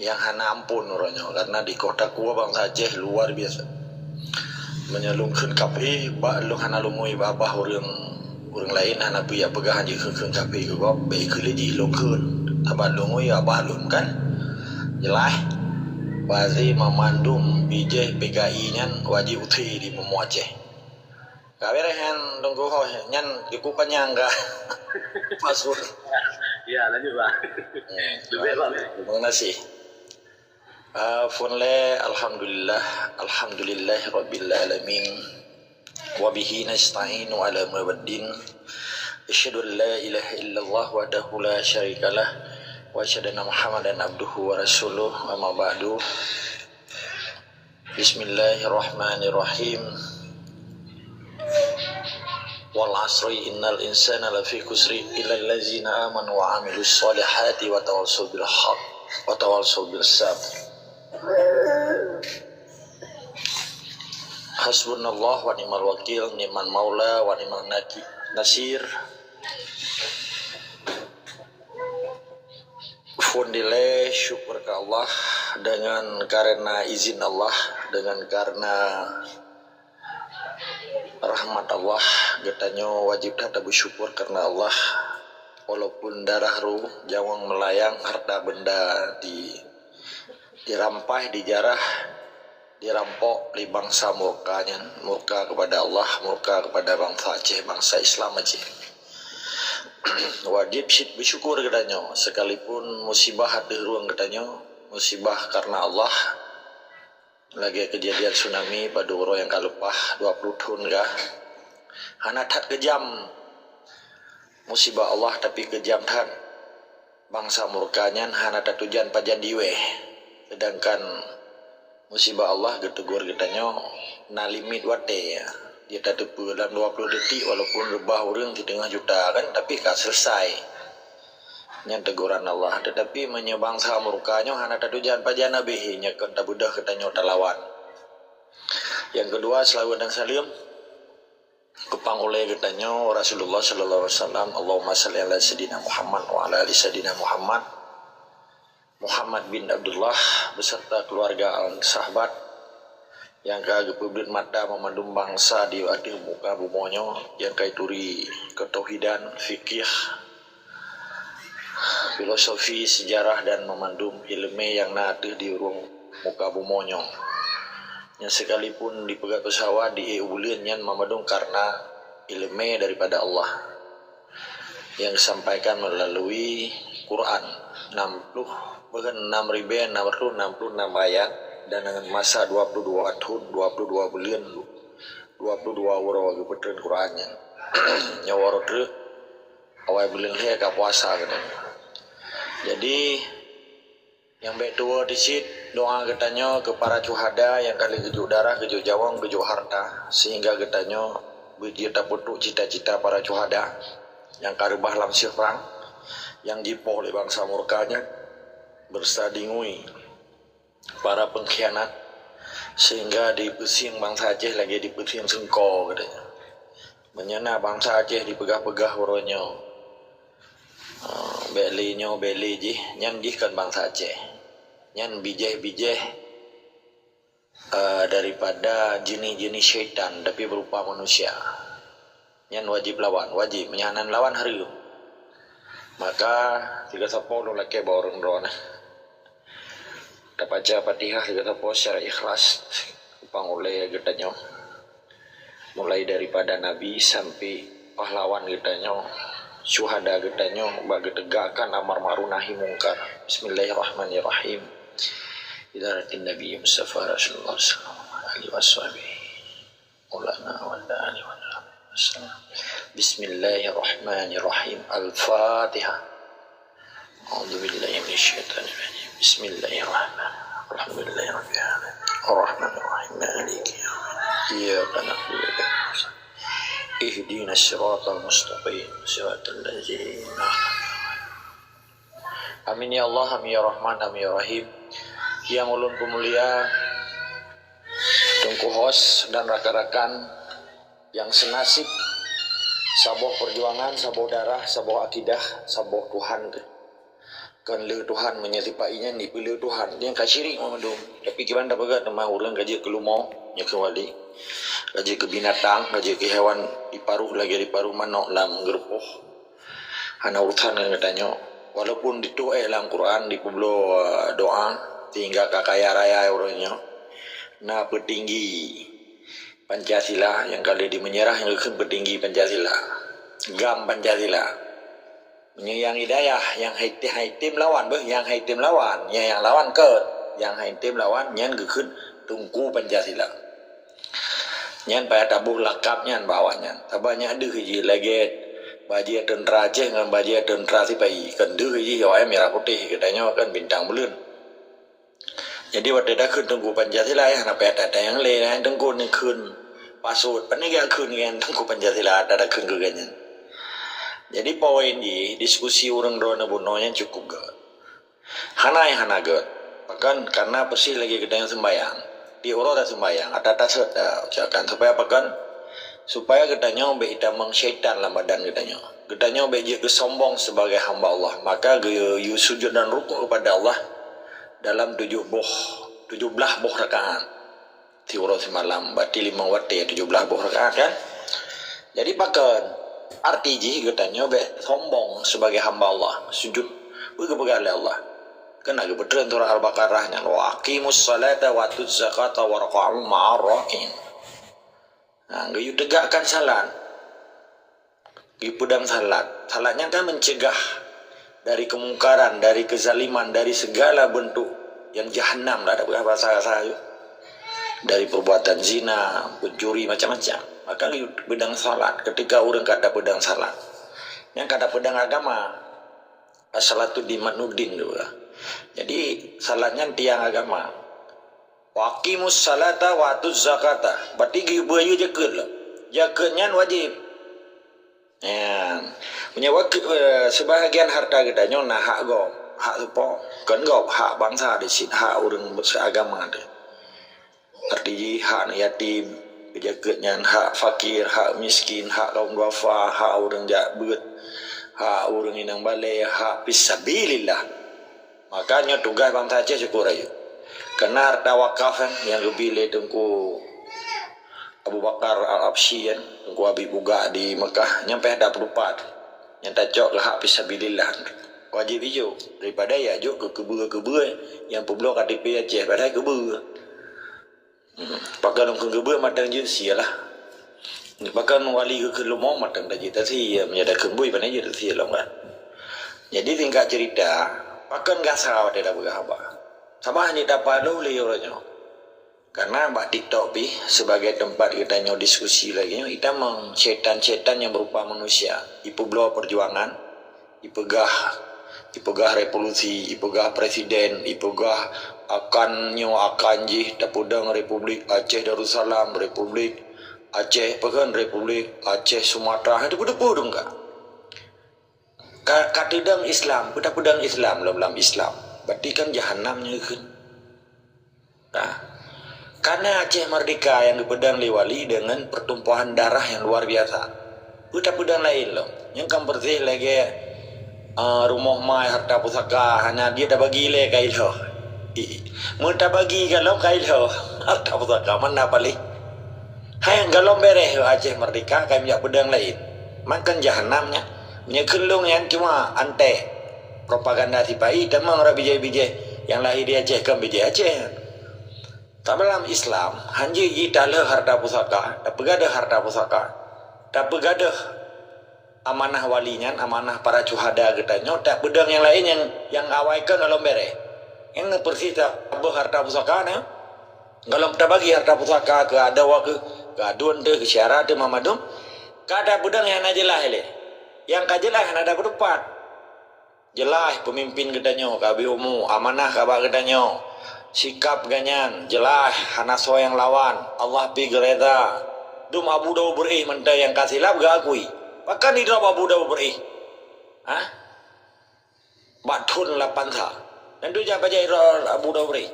nyang hana ampon uroe nyoe, karena dikoh takue bansa Aceh luar biasa. Meunyoe lôn kheun kafé, bak lôn hana lôn ngui babah ureuëng, ureuëng laén hana peue jak peugah jikheun-kheun kafé keu gob, bék kheun lé jih lôn kheun. Sabab lôn ngui babah lôn kan. Jeulaih, pasti mamandum bijéh P K I nyan wajéb use di bumoe Aceh. Ka beureh nyan, Teungku Host, nyan cukup panyang ka. Password. Ya, lanjut, Bang. Hmm, Lebih, Bang. Terima kasih. Ah, phôn lé, alhamdulillah, alhamdulillah rabbil alamin. Wa bihi nasta'inu ala umurid din. Asyhadu an la ilaha illallah wahdahu la syarikalah. Wa asyhadu anna Muhammadan abduhu wa rasuluh. Amma ba'du. Bismillahirrahmanirrahim. Wal asri innal insana lafi khusri illa allazina amanu wa amilus solihati wa tawasau bil haq wa tawasau bil sabr. Hasbunallah wa ni'mal wakil, ni'mal maula wa ni'mal naki-, nasir. Phôn dilée syukur keu Allah, dengan karena izin Allah, dengan karena rahmat Allah, geutanyoe wajéb that tabesyukur karena Allah. Walaupun darah roh nyawöng meulayang, harta benda di, dirampai, dijarah, dirampok lé bansa murka nyan, murka kepada Allah, murka kepada bansa Aceh, bansa Islam Aceh. Wajéb cit beusyukur geutanyoe, sekalipun musibah ateueh rueng geutanyoe, musibah karena Allah, lagée keujadian tsunami padub uroe nyang ka leupah dua puluh thon ka. Hana that keujam musibah Allah, tapi keujam that bansa murka nyan hana tatujan pajan diweh. Sedangkan musibah Allah geutegur geutanyoe na limit watée. Dia tateupeue lam dua puluh detik, walaupun reubah ureuëng siteungoh juta kan, tapi ka selesai. Nyan teguran Allah. Tetapi meunyoe bansa murka nyoe hana tatujan pajan habéh, nyoe kon tabeudôh geutanyoe talawan. Nyang keudua, seulaweuet dan saleuem kupang ulée geutanyoe Rasulullah sallallahu alaihi wasallam. Allahumma shalli ala sayyidina Muhammad wa ala ali sayyidina Muhammad. Muhammad bin Abdullah beserta keluarga al sahabat nyang ka geupeubuet mata meumandum bansa di ateueh muka bumoe nyoe, nyang ka ituri keutauhidan, fikih, filosofi, sejarah dan meumandum iéleumé nyang na ateueh di ureuëng muka bumoe nyoe. Nyang sekalipun dipeugah pesawat di ék buleuen nyan meumandum karena iéleumé daripada Allah nyang geusampaikan meulalu Quran, enam puluh, bukan, enam ribée enam ratus enam puluh enam ayat, dan dengan masa dua puluh dua thon, dua puluh dua buleuen, dua puluh dua uroe geupeutreun Quran nyan. Nyoe uroe treuk, awai buleuen lhée ka puasa geutanyoe. Jadi, nyang bék tuwoe di cit doa geutanyoe keu para syuhada nyang ka lheueh geujok darah, geujok nyawöng, geujok harta, sehingga geutanyoe beujeuet tapeutrok cita-cita para syuhada nyang ka reubah lam sieuprang, nyang jipoh lé bansa murka nyan, beureusa dingui para peungkhianat, Sehingga dipeusieng bansa Aceh lagée dipeusieng seungko geutanyoe. Meunyoe na bansa Aceh dipeugah-peugah uroe nyoe, ah, bék lé nyoe, bék lé jih, nyan jih kon bansa Aceh. Nyan bijéh-bijéh, eh, daripada jeunèh-jeunèh syaitan, tapi berupa manusia. Nyan wajéb lawan, wajéb. Meunyoe hana lawan, hareuem. Maka, sigoe sapo lôn lakée bak ureuëng droeneuh. Tabaca Fatihah sigoe sapo secara ikhlas, pangulée geutanyoe. Mulai daripada Nabi sampai pahlawan geutanyoe, syuhada geutanyoe, bak geutegakkan amar ma'ruf nahi mungkar. Bismillahirrahmanirrahim. Ila hadratin Nabi Mustafa Rasulullah sallallahu alaihi wasallam. Maulana wa ala alihi wa sahbihi. Bismillahirrahmanirrahim. Al-Fatihah. A'udzu billahi minasyaitonir rajim. Bismillahirrahmanirrahim. Alhamdulillahi rabbil alamin. Arrahmanirrahim. Maliki yaumiddin. Iyyaka na'budu wa iyyaka nasta'in. Ihdinas siratal mustaqim. Siratal ladzina an'amta alaihim. Amin ya Allah, amin ya Rahman, amin ya Rahim. Yang ulôn peumulia, Teungku Hos dan rakan-rakan yang senasib, saboh perjuangan, saboh darah, saboh akidah, saboh Tuhan. Kon le Tuhan, meunyoe sipa inyan dipeule Tuhan, dia ka syirik mandum. Tapi kiban tapeugah teuma ureuëng ka jeuet keu leumo, nyoe keu wali. Ka jeuet keu binatang, ka jeuet keu hewan diparuh lagée diparuh manok lam geurupoh. Hana urusan ngon geutanyoe. Walaupun dituek lam Quran, dipeubloe, eh, doa, sehingga ka kaya raya ureuëng nyoe. Na peutinggi Pancasila nyang ka lheueh dimeunyeurah nyang geukheun peutinggi Pancasila. GAM Pancasila. Meunyoe nyang hidayah, nyang hai-, hai tem lawan beuh, nyang hai tem lawan, nyang, nyang lawan keu, nyang hai tem lawan nyan geukheun Teungku Pancasila. Nyan payah taboh lakab nyan bak awaknyan. Sabab nyan deuh jih lagée bajée teuntra Aceh ngon bajée teuntra sipa-i. Kon deuh jih awaknyan mirah putéh, geutanyoe kan bintang buleuen. Jadi watée takheun Teungku Pancasila, ya, hana payah that-that nyang lé, nah, Teungku ni kheun pasot. Pane geukheun ngon Teungku Pancasila, that takheun keu geuhnyan. Jadi poin jih, diskusi ureuëng droeneuh bunoe nyan cukup gét. Hana nyang hana gét. Pakon? Karena peusie lagée geutanyoe seumbayang. Di uroe taseumbayang, ata taseuet ta ucapkan. Supaya pakon? Supaya geutanyoe bék itamong syaitan lam badan geutanyoe. Geutanyoe bék jeuet geusombong sebagai hamba Allah. Maka geuyue sujud dan rukuk kepada Allah dalam tujoh boh, tujoh blaih boh rakaat. Siuroe simalam, berarti limong watée, tujoh blaih boh rakaat, kan? Jadi pakon? Arti jih geutanyoe bék sombong sebagai hamba Allah, sujud. Peue geupeugah lé Allah? Kan na geupeutreun surah Al-Baqarah nyan, "Wa aqimus salata wa atuz zakata warka'u ma'ar raki'in." Nah, geuyue tegakkan salat. Geupeudong salat. Salat nyan kan mencegah dari kemungkaran, dari kezaliman, dari segala bentuk yang jahanam lah, ada bahasa kasar tu. Dari perbuatan zina, pencuri, macam-macam. Maka geupeudong salat. Ketika ureuëng ka tapeudong salat, nyan ka tapeudong agama. As-salatu imaduddin tu lah. Jadi, salat nyan tiang agama. "Wa aqimus salata wa atuz zakata." Berarti geubri zakeuet lah. Zakeuet nyan wajéb. Nyan. Meunyoe wakeuet, eh, sebahagian harta geutanyoe na hak gob, hak seupôt. Kon gob, hak bansa di sit, hak ureuëng seuagama teuh. Arti jih hak aneuk yatim, zakeuet nyan hak fakir, hak miskin, hak kaum duafa, hak ureuëng jak beuet, hak ureuëng inong balée, hak fisabilillah. Maka nyoe tugaih bansa Aceh syukur rayeuk. Keureuna harta wakaf, eh, nyang geubi lé Teungku Abu Bakar Al-Habsyi, eh, Teungku Habib Bugak di Mekah, nyan payah tapeuteupat. Nyan tacok keu hak fisabilillah. Wajéb ijok. Daripada jak jok keu keubeue-keubeue nyang peubloe K T P Aceh, padahai keubeue. Hmm. Pakon keu keubeue mantong jeuet sie lah. Pakon wali keu leumo mantong tajeuet tasie, meunyoe takheun bui pane jeuet tasie lom kan. Jadi singkat cerita, pakon gasa watée tapeugah haba. Sabab hana tapaloe lé uroe nyoe. Karena bak TikTok pih sebagai tempat geutanyoe diskusi lagée nyoe, itamong syaitan-syaitan nyang berupa manusia, ipeubloe perjuangan, ipeugah, ipeugah revolusi, ipeugah presiden, ipeugah akan nyoe akan jih tapeudong Republik Aceh Darussalam, Republik Aceh, pakon, Republik Aceh Sumatra, hai teupeu-teupeu dong ka. Ka, ka teudong Islam, peue tapeudong Islam lom lam Islam. Berarti kan jahanam nyoe kheun. Nah, Karena Aceh Merdeka nyang geupeudong lé Wali deungon pertumpahan darah nyang luar biasa. Peue tapeudong laén lom. Nyang ka beureuséh lagée, eh, rumoh mai, harta pusaka, hana jeuet tabagi lé ka ilheueh. Meutabagi gohlom ka ilheueh harta pusaka, mana paléh. Hai gohlom beureh Aceh Merdeka, ka meujak peudong laén. Mangkon jahanam nyan. Meunyoe kheun lôn nyan cuma anték propaganda sipa-i, teuma rot bijéh-bijéh nyang lahé di Aceh kon bijéh Aceh. Tapi lam Islam, hanjeuet jih talheueh harta pusaka, tapeugadôh harta pusaka, tapeugadôh amanah wali nyan, amanah para syuhada geutanyoe, tapeudong nyang laén nyang, nyang awai kon gohlom beureh. Nyang persis tabeuh harta pusaka na, gohlom tabagi harta pusaka keu adoe, keu, keu aduen teuh, keu syedara teuh, mandum, ka tapeudong nyang hana jeulaih lé. Nyang ka jeulaih hana tapeuteupat. Jeulaih peumimpin geutanyoe ka habéh umu, amanah ka bak geutanyoe. Sikap geuh nyan jeulaih, hana soe nyang lawan, Allah pih geureda. Dum Abu Daud Beureueh mantong nyang ka silap geuakui. Pakon idrob Abu Daud Beureueh? Hah? Bak thon lapan sa. Nyan tu jak bajai idrob Abu Daud Beureueh.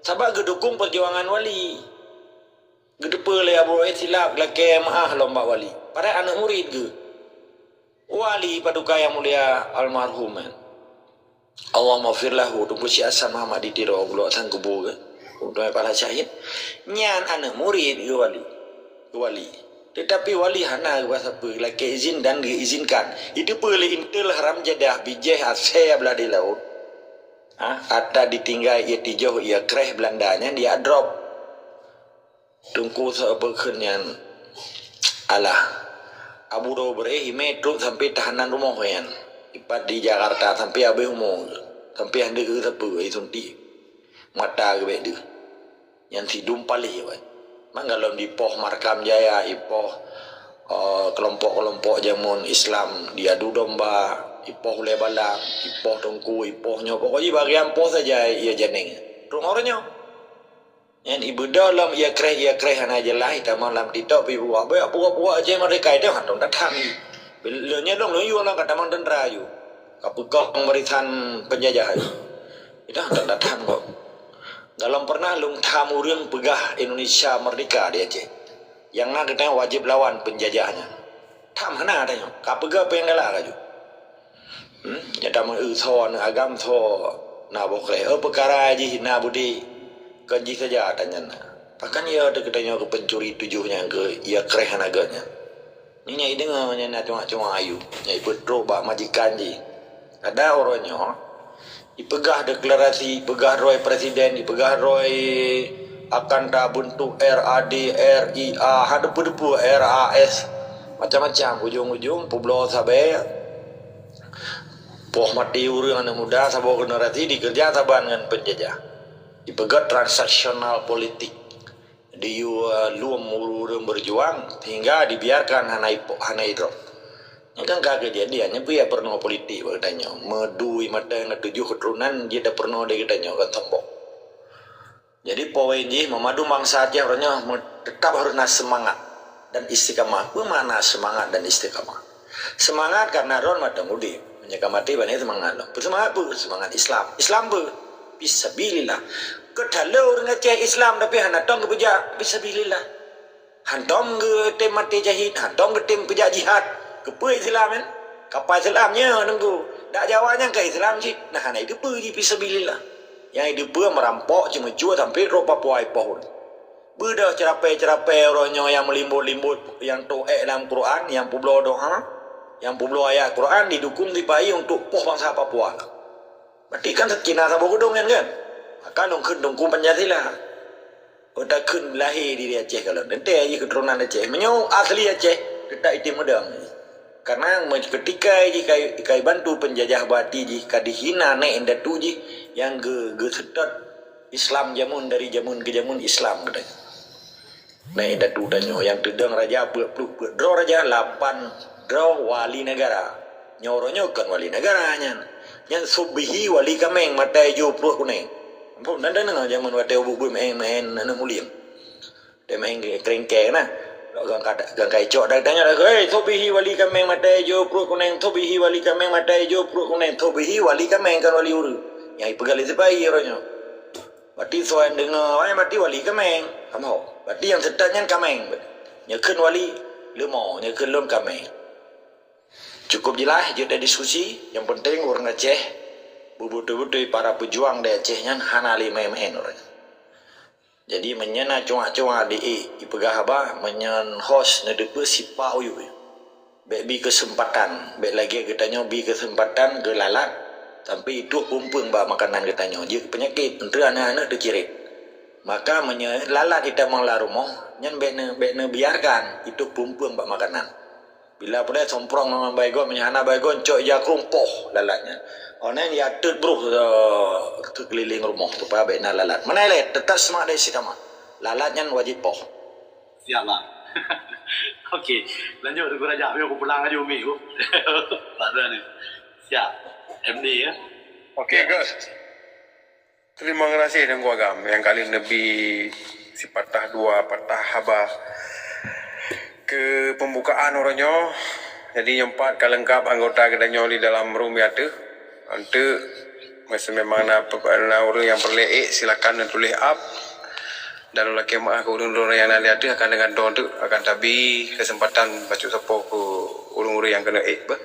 Sabab geudukong peujuangan Wali. Geuteupeue lé Abu Daud Beureueh silap, lakée meuáh lom bak Wali. Padahai aneuk murit geuh. Wali Paduka Yang Mulia almarhum nyan. Allahumma fir lahu, Teungku Syekh Hasan Muhammad di Tiro, Gulok Sang Kubu ke. Untuk para syahid. Nyan aneuk murit geuh Wali. Geuh Wali. Tetapi Wali hana geuba sapeue, lakée izin dan geuizinkan. Itu peue lé intel haram jadah, bijéh asée blah di laôt. Ha, ata ditinggai ia tijoh ia kreh Belanda nyan dia drop. Teungku Sa-, apa kheun nyan, alah. Abu Daud Beureueh imé trok sampai tahanan rumoh nyan. Ipat di Jakarta sampai habéh umu. Sampai hana geusapeue, isuntik mata geubek deuh. Nyan sidum paléh, wai. Manggalom dipoh Markam Jaya, ipoh, eh, kelompok-kelompok jameun Islam diadu domba, ipoh Ulée Balang, ipoh Teungku, ipoh nyoe. Pokok jih bagian poh saja ia janeng. Trok uroe nyoe. Nyan ibeudôh lom ia kreh, ia kreh hana jeulaih, itamong lam TikTok, pih buwak, buwak, buwak, buwak, Aceh Merdeka, itu hana tatham. Lôn nyan lôn, lôn yue lôn ka tamong tentara aju. Ka peukong barisan penjajah aju. Itu hana tatham kok. Gohlom pernah lôn tham ureuëng peugah Indonesia merdeka di Aceh. Nyang na geutanyoe wajéb lawan penjajah nyan. Tham hana tanyoe. Ka peugah peue nyang galak laju. Hmm? Nyata meu-eu soe aneuk agam, soe na boh kreh. Oh, peukara jih na beudé. Kon jih saja tanyan na. Pakon ya teuh geutanyoe keu pencuri tujoh nyang keu ia kreh aneuk agam nyan. Nyoe nyang ideungoe nyan na cuma-cuma ayue. Nyang ipeutrok bak majikan jih. Ada uroe nyoe, ipeugah deklarasi, ipeugah droe presiden, ipeugah droe akan tabeuntuk R A D, R I A, ha depu-depu R A S. Macam-macam, ujong-ujong peubloe sabe. Poh maté ureuëng aneuk muda, saboh generasi dikeureuja saban ngon penjajah. Ipeugah transaksional politik. Diyue lom ureuëng berjuang sehingga dibiarkan hana ipo-, hana idrop. Nyan kan ka keujadian, nyan pih ya peurunoe politik bak geutanyoe. Meudui mata nyang tujoh keuturonan jeuet da peurunoe di geutanyoe kan sombong. Jadi poin jih meumadu bansa Aceh uroe nyoe me-, tetap harus na seumangat dan istiqamah. Peue makna seumangat dan istiqamah? Seumangat karena droe mantong udeb. Meunyoe ka maté, bani seumangat lom. Peue seumangat peue? Seumangat Islam. Islam peue? Fisabilillah. Keu talo ureuëng Aceh Islam tapi hana tong geupeujak fisabilillah. Hantom geutem maté jahid, hantom geutem peujak jihad. Keupeue Islam nyan? Kapa Islam nyoe nunggu. Dak Jawa nyan ka Islam cit. Nah, hana iteupeue jih fisabilillah. Nyang iteupeue meurampok ceumeucue sampai trok Papua ipoh. Beudôh ceurapée-ceurapée uroe nyoe nyang meulimbot-limbot, nyang tôk ék lam Quran, nyang peubloe doa, nyang peubloe ayat Quran didukong sipa-i untuk poh bansa Papua. Berarti kan Cina saboh gudong nyan kan? Maka lôn kheun Teungku Pancasila. Oh, takheun lahé di Aceh kalon. Teuntée jih keuturonan Aceh. Meunyoe asli Aceh, teutap item meudong. Karena me-, keutika jih ka, ka ibantu penjajah, berarti jih ka dihina nék indatu jih nyang geu-, geuseutôt Islam jameun dari jameun keu jameun Islam geutanyoe. Nék indatu tanyoe nyang teudong raja peuet ploh peuet droe raja, lapan droe wali negara. Nyoe uroe nyoe kon wali negara nyan. Nyan Sobihi wali kaméng maté ijo pruet kunéng. Ampôn, na deungoe jameun watée ubeut-ubeut meu'én-meu'én aneuk mulieng. Watée meu'én keuringkée na. Lok gang ka, gang ka icok, da-, tanyoe, "Hei, Sobihi wali kaméng maté ijo pruet kunéng, Sobihi wali kaméng maté ijo pruet kunéng, Sobihi wali kaméng kon wali ureuëng." Nyang ipeugah lé sipa-i uroe nyoe. Berarti soe nyang deungoe awai berarti wali kaméng. Kamoe. Berarti nyang seutôt nyan kaméng. Nyoe kheun wali leumo, nyoe kheun lôn kaméng. Cukup jeulaih jeuet diskusi, nyang penting ureuëng Aceh beubeutôi-beutôi para peujuang di Aceh nyan hana lé maén-maén ureuëng. Jadi meunyoe na cuak-cuak di ipeugah haba, meunyoe host neudeupeue sipa uyuih. Bék bi keuseumpatan, bék lagée geutanyoe bi keuseumpatan keu lalat sampai ituh pumpeueng bak makanan geutanyoe jeuet peunyakét. Enteuk aneuëk-aneuëk teucirit. Maka meunyoe lalat itamong lam rumoh, nyan bék ne bék neubiarkan ituh pumpeueng bak makanan. Bila peureulée somprong ngon baygon, meunyoe hana baygon cok ija krueng poh lalat nyan. Oneng ya teut bruh keukeuliléng rumoh supaya bék na lalat. Meunan lé tetap semak dari si kamar. Lalat nyan wajib poh. Siap, Bang. Oke, lanjut Teungku Rajah. Biar aku pulang aja umi tu. Tak ada ni. Siap. M D ya. Oke, Gus. Terima kasih Teungku Agam nyang ka lheueh neubi sipatah dua patah haba keu pembukaan uroe nyoe. Jadi nyoe pat ka leungkap anggota geutanyoe di dalam room ya teuh. Untuk masa memang na, na ureuëng nyang peureulée ék silakan neutuléh ap. Dan ulôn lakée meuáh keu ureuëng-ureuëng nyang na di ateueh akan deungon droe teuk akan tabi keuseumpatan bacut sapo keu ureuëng-ureuëng nyang keuneuk ék beh.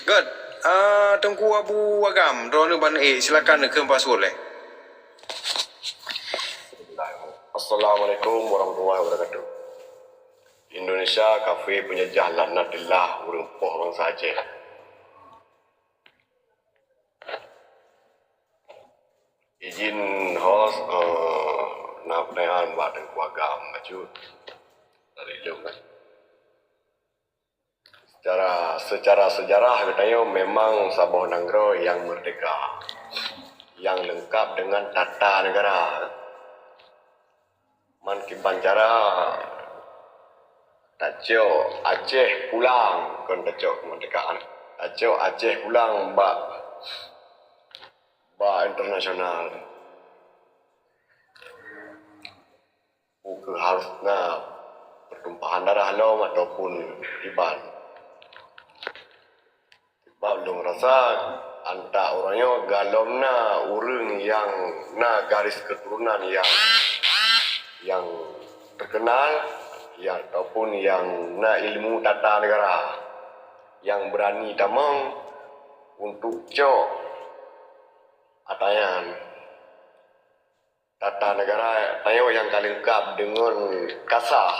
Good. Ah, Teungku Abu Agam, droeneuh ban ék, silakan neukheun password lé. Assalamualaikum warahmatullahi wabarakatuh. Indonesia kafé peunjajah laknatillah ureuëng poh bansa Aceh. Izin host, eh, na peunanyaan bak Teungku Agam bacut dari lôn. Secara secara sejarah geutanyoe memang saboh nanggroe nyang merdeka, nyang leungkap deungon tata negara. Man kiban cara tacok Aceh pulang, kon tacok kemerdekaan, tacok Aceh pulang bak bak internasional. Bukan harus na pertumpahan darah lom ataupun kiban. Sebab lôn rasa antak uroe nyoe galom na ureuëng nyang na garis keturunan nyang nyang terkenal, ya, ataupun nyang na ilmu tata negara, nyang berani tamong untuk cok atayan tata negara tanyoe nyang ka leungkap deungon kasah.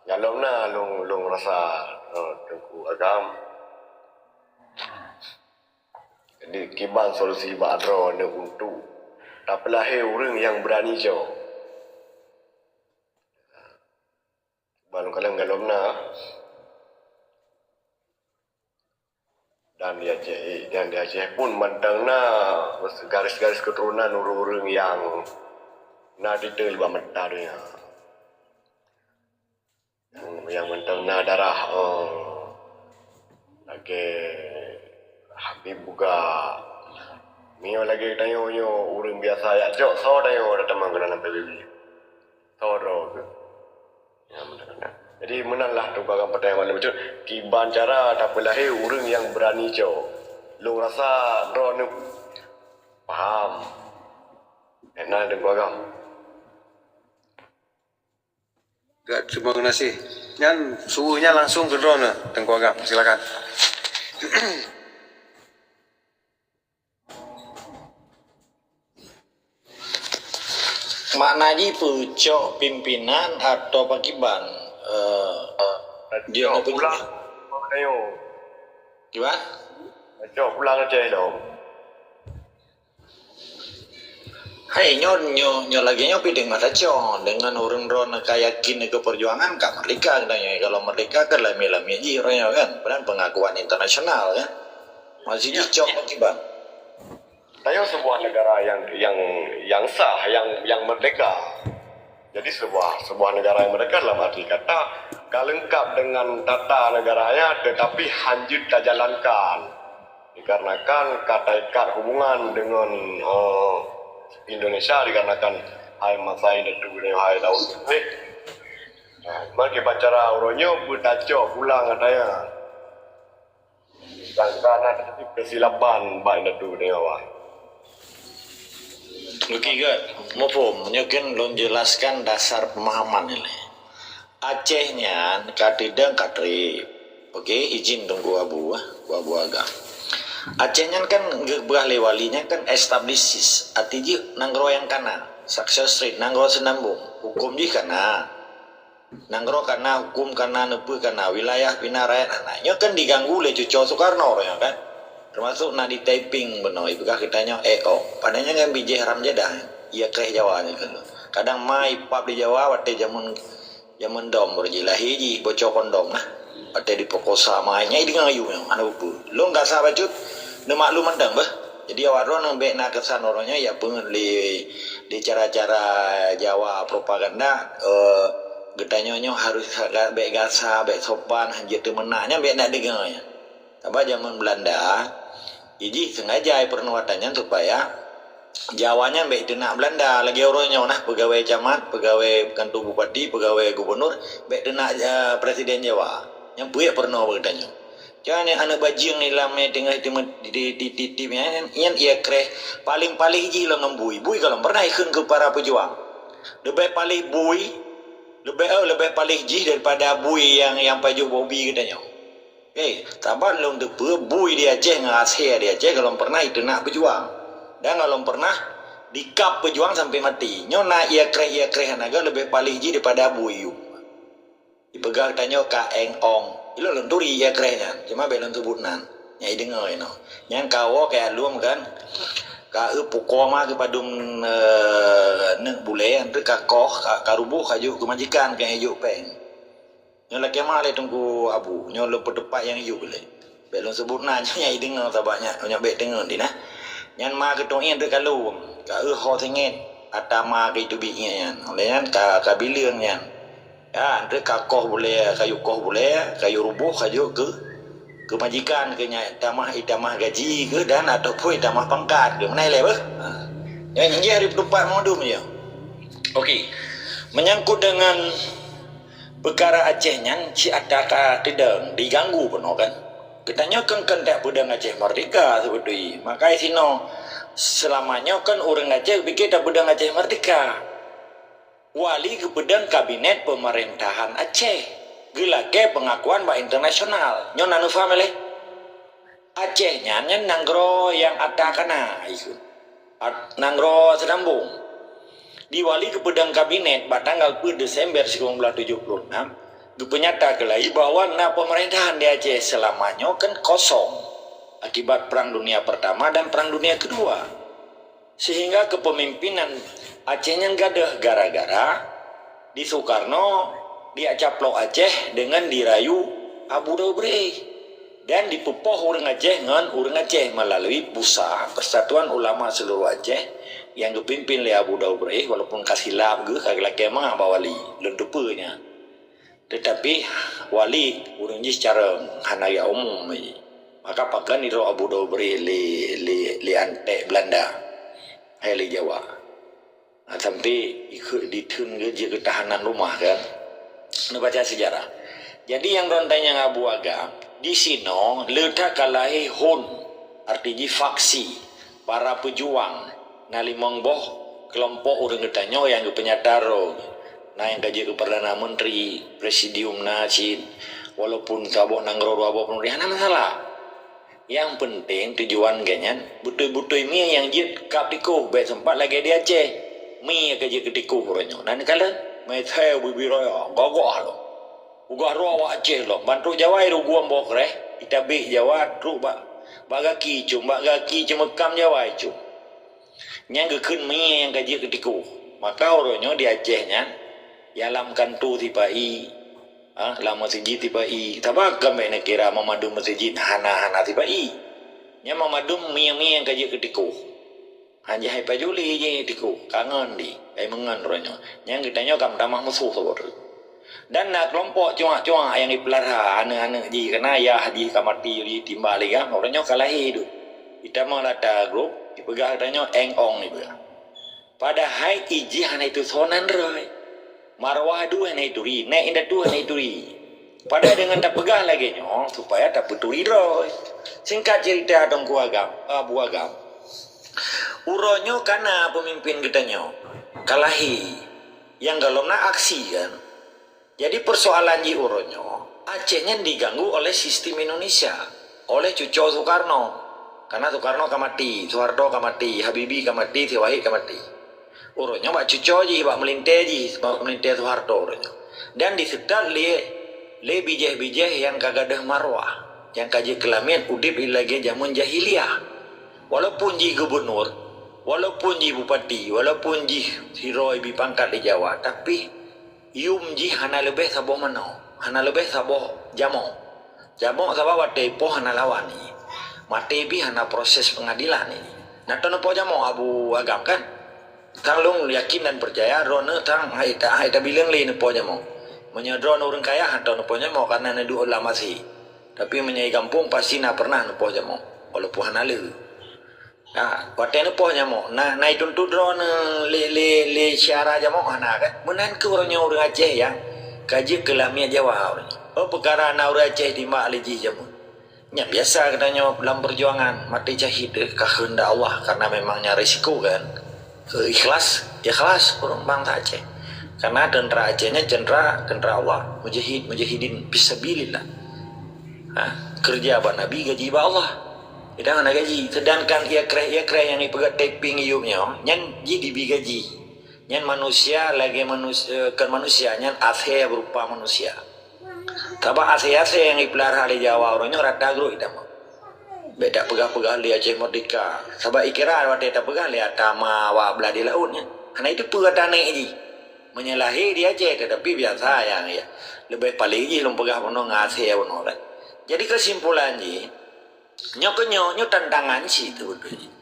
Galom na lôn lôn rasa, eh, Teungku Agam. Jadi kiban solusi bak droeneuh untuk tapeulahé ureuëng nyang beurani cok. Ban kalon galom na. Dan di Aceh, dan di Aceh pun mantong na garis-garis keturunan ureuëng-ureuëng nyang na titeul bak mata donya. Nyang, nyang mantong na darah, oh, lagée Habib Buga. Mio lagée tanyoe nyoe ureuëng biasa yak cok, soe tanyoe datang mangkeunan P B B. Soe droe keuh. Ya, meunan, meunan. Jadi, meunanlah Teungku Agam peureutanyaan mandum bacut, kiban cara tapeulahé ureuëng nyang beurani cok. Lôn rasa droeneuh paham. Meunan Teungku Agam. Gat, terima kasih. Nyan, suuhnya langsung keu droeneuh, Teungku Agam. Silakan. Makna jih peue, cok pimpinan atau pakiban? Eh, dia cok nak pulang, Pak Dayo. Kiban? Cok pulang Aceh dong. Hai, nyoe, nyoe, nyoe lagée nyoe pih deungon tacok, deungon ureuëng droeneuh ka yakin keu peujuangan, ka merdeka geutanyoe. Kalau merdeka kan lamiet-lamiet jih ureuëng nyoe kan, padahai pengakuan internasional kan. Masih jih cok pakiban. Tanyoe sebuah negara yang yang yang sah, yang yang merdeka. Jadi sebuah sebuah negara yang merdeka dalam arti kata ka lengkap dengan tata negaranya, tetapi hanjeuet tajalankan dikarenakan ka taikat hubungan dengan, eh, Indonesia dikarenakan hai masa indatu ni hai laut. Eh, bagi pacara uroe nyoe beutacok pulang katanya. Sangka na teujadi keusilapan bak indatu deungon awai. Oke, good. Muphom, nyoe kan lôn jelaskan dasar pemahaman ini. Aceh nyan ka teudong ka treb. Oke, izin Teungku Abu, eh, Abu Agam. Aceh nyan kan geupeugah lé wali nyan kan established, arti jih nanggroe nyang kana, success rate, nanggroe seunambong, huköm jih kana. Nanggroe kana, huköm kana, neupeue kana, wilayah pina rakyat hana. Nyoe kan diganggu lé cucoe Sukarno nyoe kan. Teumasok na di Taiping bunoe, ipeugah geutanyoe eh oh. Padahai nyan kan bijéh haram jadah. Iya kréh Jawa nyoe kan. Kadang ma ipap di Jawa watée jameun, jameun dom baru jih lahé jih boco kondom nah. Watée diperkosa ma nyan ideungoe yue nyoe hana peue. Lôn gasa bacut neumaklum mantong beuh. Jadi awak droeneuh bék na keusan uroe nyoe ya peungeut lé, lé cara-cara Jawa propaganda, eh, geutanyoe nyoe harôh bék gasa, bék sopan, hanjeuet teumeunak nyan bék na deungoe nyan. Sabab jameun Beulanda, ijih sengaja ipeurunoe ata nyan supaya Jawa nyan bék teunak Beulanda lagée uroe nyoe nah, peugawée camat, peugawée kantor bupati, peugawée gubunur, bék teunak, eh, presiden Jawa. Nyan peuet peurunoe bak geutanyoe. Jangan yang aneuk bajeueng ilam nyan teungoh di, di, di, di, di, nyan, nyan iya kréh paléng paléh jih lom ngon bui. Bui kalon pernah ikheun keu para pejuang. Leubeh paléh bui, leubeh, oh, leubeh paléh jih daripada bui yang, yang pajoh bobi geutanyoe. Eh, saban lôn teupeue bui di Aceh ngon asée di Aceh kalon pernah iteunak pejuang. Dan kalon pernah dikap pejuang sampai mati. Nyoe na iya kréh-iya kréh naga leubeh paléh jih daripada bui. Ipeugah tanyoe ka eng ong. Ilôn lôn turi iya kréh nyan, cuma bék lôn seubut nan. Nyan ideungoe inoe. Nyan ka woe ka alum kan. Ka eu pukoe ma keu padum, eh, neuk bulée, enteuk ka koh, ka, ka ruboh ka jok keu majikan ka jok péng. Nyoe lakée ma lé Teungku Abu, nyoe lôn peuteupat nyang yub lé. Bék lôn seubut na, nyan ideungoe sabab nyan, nyoe bék deungoe di nah. Nyan ma keu tueng enteuk ka lom, ka eu ho singet, ata ma keu teubiet nyan. Oleh nyan ka, ka bileung nyan. Ya, enteuk ka koh bulée, kayu koh bulée, kayu ruboh, kayu keu, keu majikan, keu nyan tamah, itamah gaji keu dan ataupun itamah pangkat keu. Meunan lé beuh. Ha. Nyan jih hari peuteupat mandum nyoe. Oke. Menyangkut dengan peukara Aceh nyan, cit ata ka teudong, diganggu bunoe kan. Geutanyoe kan, kan tak peudong Aceh merdeka sibeutoi. Maka sinoe, seulama nyoe kan ureuëng Aceh pikée tapeudong Aceh merdeka. Wali geupeudong kabinet peumeurintahon Aceh, geulakée peungakuan bak internasional. Nyoe na neupaham lé? Aceh nyan, nyan nanggroe nyang ata kana, ikheun. At-, nanggroe seunambong. Di Wali geupeudong kabinet bak tanggal peuet Desember sikureueng blaih tujoh puluh enam, geupeunyata keulai bahwa na peumeurintahon di Aceh seulama nyoe kan kosong akibat Perang Dunia Pertama dan Perang Dunia Kedua. Sehingga kepemimpinan Aceh nyan gadôh gara-gara di Sukarno diacaplok Aceh dengan dirayu Abu Daud Breh dan dipeupoh ureuëng Aceh ngon ureuëng Aceh melalui PUSA, Persatuan Ulama Seluruh Aceh, yang geupimpin lé Abu Daud Breh, walaupun ka silap geuh ka geulakée ma bak Wali, lôn teupeue nyan. Teutapi Wali ureuëng jih carông hana ya umum jih. Maka pakon nidroe Abu Daud Breh lé, lé, lé antek Beulanda, hai lé Jawa. Nah, sampai ikheun ditheun geuh jeuet keu tahanan rumah kan. Neubaca sejarah. Jadi nyang droen tanyong Abu Agam, di sinoe le that ka lahé hon, arti jih faksi, para peujuang, na limong boh keulompok ureuëng geutanyoe nyang geupeunyata droe. Na nyang ka jeuet keu Perdana Menteri, presidium na cit, walaupun saboh nanggroe dua boh peununtut hana masalah. Nyang peunteng tujuan geuh nyan beutôi-beutôi mié nyang jeuet kab tikoh bék seumpat lagée di Aceh. Mié ka jeuet keu tikoh uroe nyoe. Na neukalon? Meuthée bubiri raya, gagah lom. Peugah droe awak Aceh lom. Ban trok Jawa irugoe boh kréh, itabek Jawa trok bak, bak gaki icong, bak gaki ceumeukat Jawa icong. Nyan geukheun mié nyang ka jeuet keu tikoh. Maka uroe nyoe di Aceh nyan, ya lam kanto sipa-i, ha, lam meuseujid sipa-i. Sabab kon bék neukira meumandum meuseujid hana-hana sipa-i. Nyan meumandum mié-mié nyang ka jeuet keu tikoh. Hana jih hai pajuli jih tikoh, kangon di, hai meungon uroe nyoe. Nyan geutanyoe ka meutamah musoh saboh teuk. Dan na keulompok cuak-cuak nyang jipeulara aneuk-aneuk jih, keureuna yah jih ka maté jitimba lé gam, uroe nyoe ka lahé duek. Jitamong lata grup, jipeugah geutanyoe eng ong jipeugah. Padahai ijih hana jitusoe nan droe. Marwah deuh hana jituri, nèk indatu hana jituri. Padahai deungon tapeugah lagée nyoe supaya tapeuturi droe. Singkat cerita Teungku Agam, Abu Agam. Uroe nyoe ka na peumimpin geutanyoe, ka lahé, nyang golom na aksi kan. Jadi persoalan jih uroe nyoe, Aceh nyan diganggu oleh sistem Indonesia, oleh cucoe Soekarno. Karena Soekarno ka maté, Soeharto ka maté, Habibie ka maté, Syed Wahid ka maté. Uroe nyoe bak cucoe jih, bak meulintèe jih, bak meulintèe Soeharto uroe nyoe. Dan diseutôt lé, lé bijéh-bijéh nyang ka gadôh marwah, nyang ka jeuet keulamiet udép lagèe jameun jahiliyah. Walaupun jih gubunur, walaupun jih bupati, walaupun jih sidroe bi pangkat di Jawa, tapi yum jih hana leubeh saboh manoe, hana leubeh saboh jamoe. Jamoe sabab watèe ipoh hana lawan jih. Maté pih hana proses peungadilan jih. Na teuh neupoh jamoe Abu Agam kan? Tang lôn yakin dan peucaya droeneuh tang hai ta-, hai tabileung lé neupoh jamoe. Meunyoe droeneuh ureueng kaya han teuh neupoh jamoe karena neuduek lam asie. Tapi meunyoe i gampông pasti na pernah neupoh jamoe, walaupun hana le. Ha, watèe neupoh jamoe, na, na ituntot droeneuh lé, lé, lé syara jamoe hana kan? Meunan keuh uroe nyoe ureueng Aceh nyang ka jeuet keu lamiet Jawa uroe nyoe. Oh, peukara na ureueng Aceh timbak lé jih jameun. Nyan biasa geutanyoe lam peujuangan, maté syahid deh, ka keuheundak Allah, karena memang nyan risiko kan. Eh, ikhlas, ikhlas ureueng bansa Aceh. Karena tentara Aceh nyan tentara, tentara Allah, mujahid, mujahidin fisabilillah. Ha, keureuja bak Nabi, gaji bak Allah. Idang hana gaji, sedangkan ie kreh, ie kreh nyang ipeugöt taping iyup nyoe, nyan jih dibi gaji. Nyan manusia lagèe manus-, eh, kon manusia, nyan asèe beurupa manusia. Sabab asèe-asèe nyang ipeulara lé Jawa uroe nyoe rata groe itamong. Bèk tapeugah-peugah lé Aceh Merdeka. Sabab ikira watèe tapeugah lé atama awak blah di laôt nyan. Hana iteupeue ata nèk jih. Meunyoe lahé di Aceh, tetapi biasa nyang ya, leubeh paleng jih lôn peugah bunoe ngon asèe bunoe kan. Jadi keusimpulan jih, nyoe keuh nyoe, nyoe tantangan cit beutôi jih.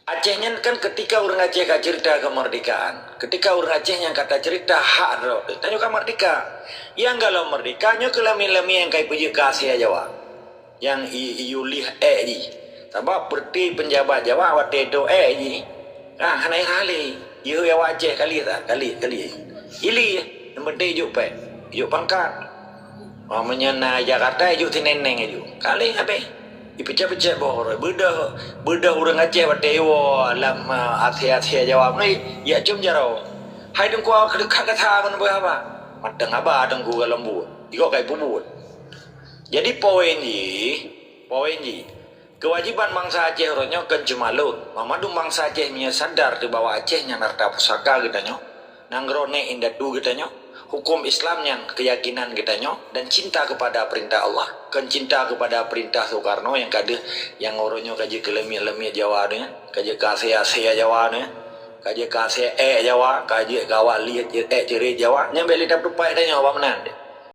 Aceh nyan kan ketika ureueng Aceh ka cerita kemerdekaan, ketika ureueng Aceh nyang ka tacerita hak droe, tanyoe ka merdeka. Nyang galom merdeka nyoe keuh lamiet-lamiet nyang ka ipeujeuet keu asèe Jawa. Nyang i-, iyup lé èk jih. Sabab peureuté peunjabat Jawa watèe tok èk jih, ah, hana irah lé. Yue awak Aceh ka lé that, ka lé, ka lé. Ilé, nyang penting ijok pèng, ijok pangkat. Oh, meunyoe na Jakarta, ijok tineng-neng ijok. Ka lé habéh. Ipeucet-peucet boh uroe. Beudôh, beudôh ureueng Aceh watèe iwoe lam, ah, asèe-asèe Jawa meunan, ijak com jaroe. Hai Teungku, ka deukat gata ngon beuh haba. Mantong haba Teungku ka lom buet. Ijok ka ipeubuet. Jadi poin jih, poin jih, keuwajéban bansa Aceh uroe nyoe kon cuma lôn. Banmandum bansa Aceh meunyoe sadar teuh bahwa Aceh nyan hareuta pusaka geutanyoe, nanggroe nèk indatu geutanyoe, huköm Islam nyan keuyakinan geutanyoe, dan cinta keupada peurintah Allah, kon cinta keupada peurintah Soekarno nyang ka deuh, nyang uroe nyoe ka jeuet keu lamiet-lamiet Jawa nyan, ka jeuet keu asèe-asèe Jawa nyan, ka jeuet keu asèe èk Jawa, ka jeuet keu awak lé èk ceuret Jawa. Nyan bèk lé tapeutupat tanyoe bak meunan deh.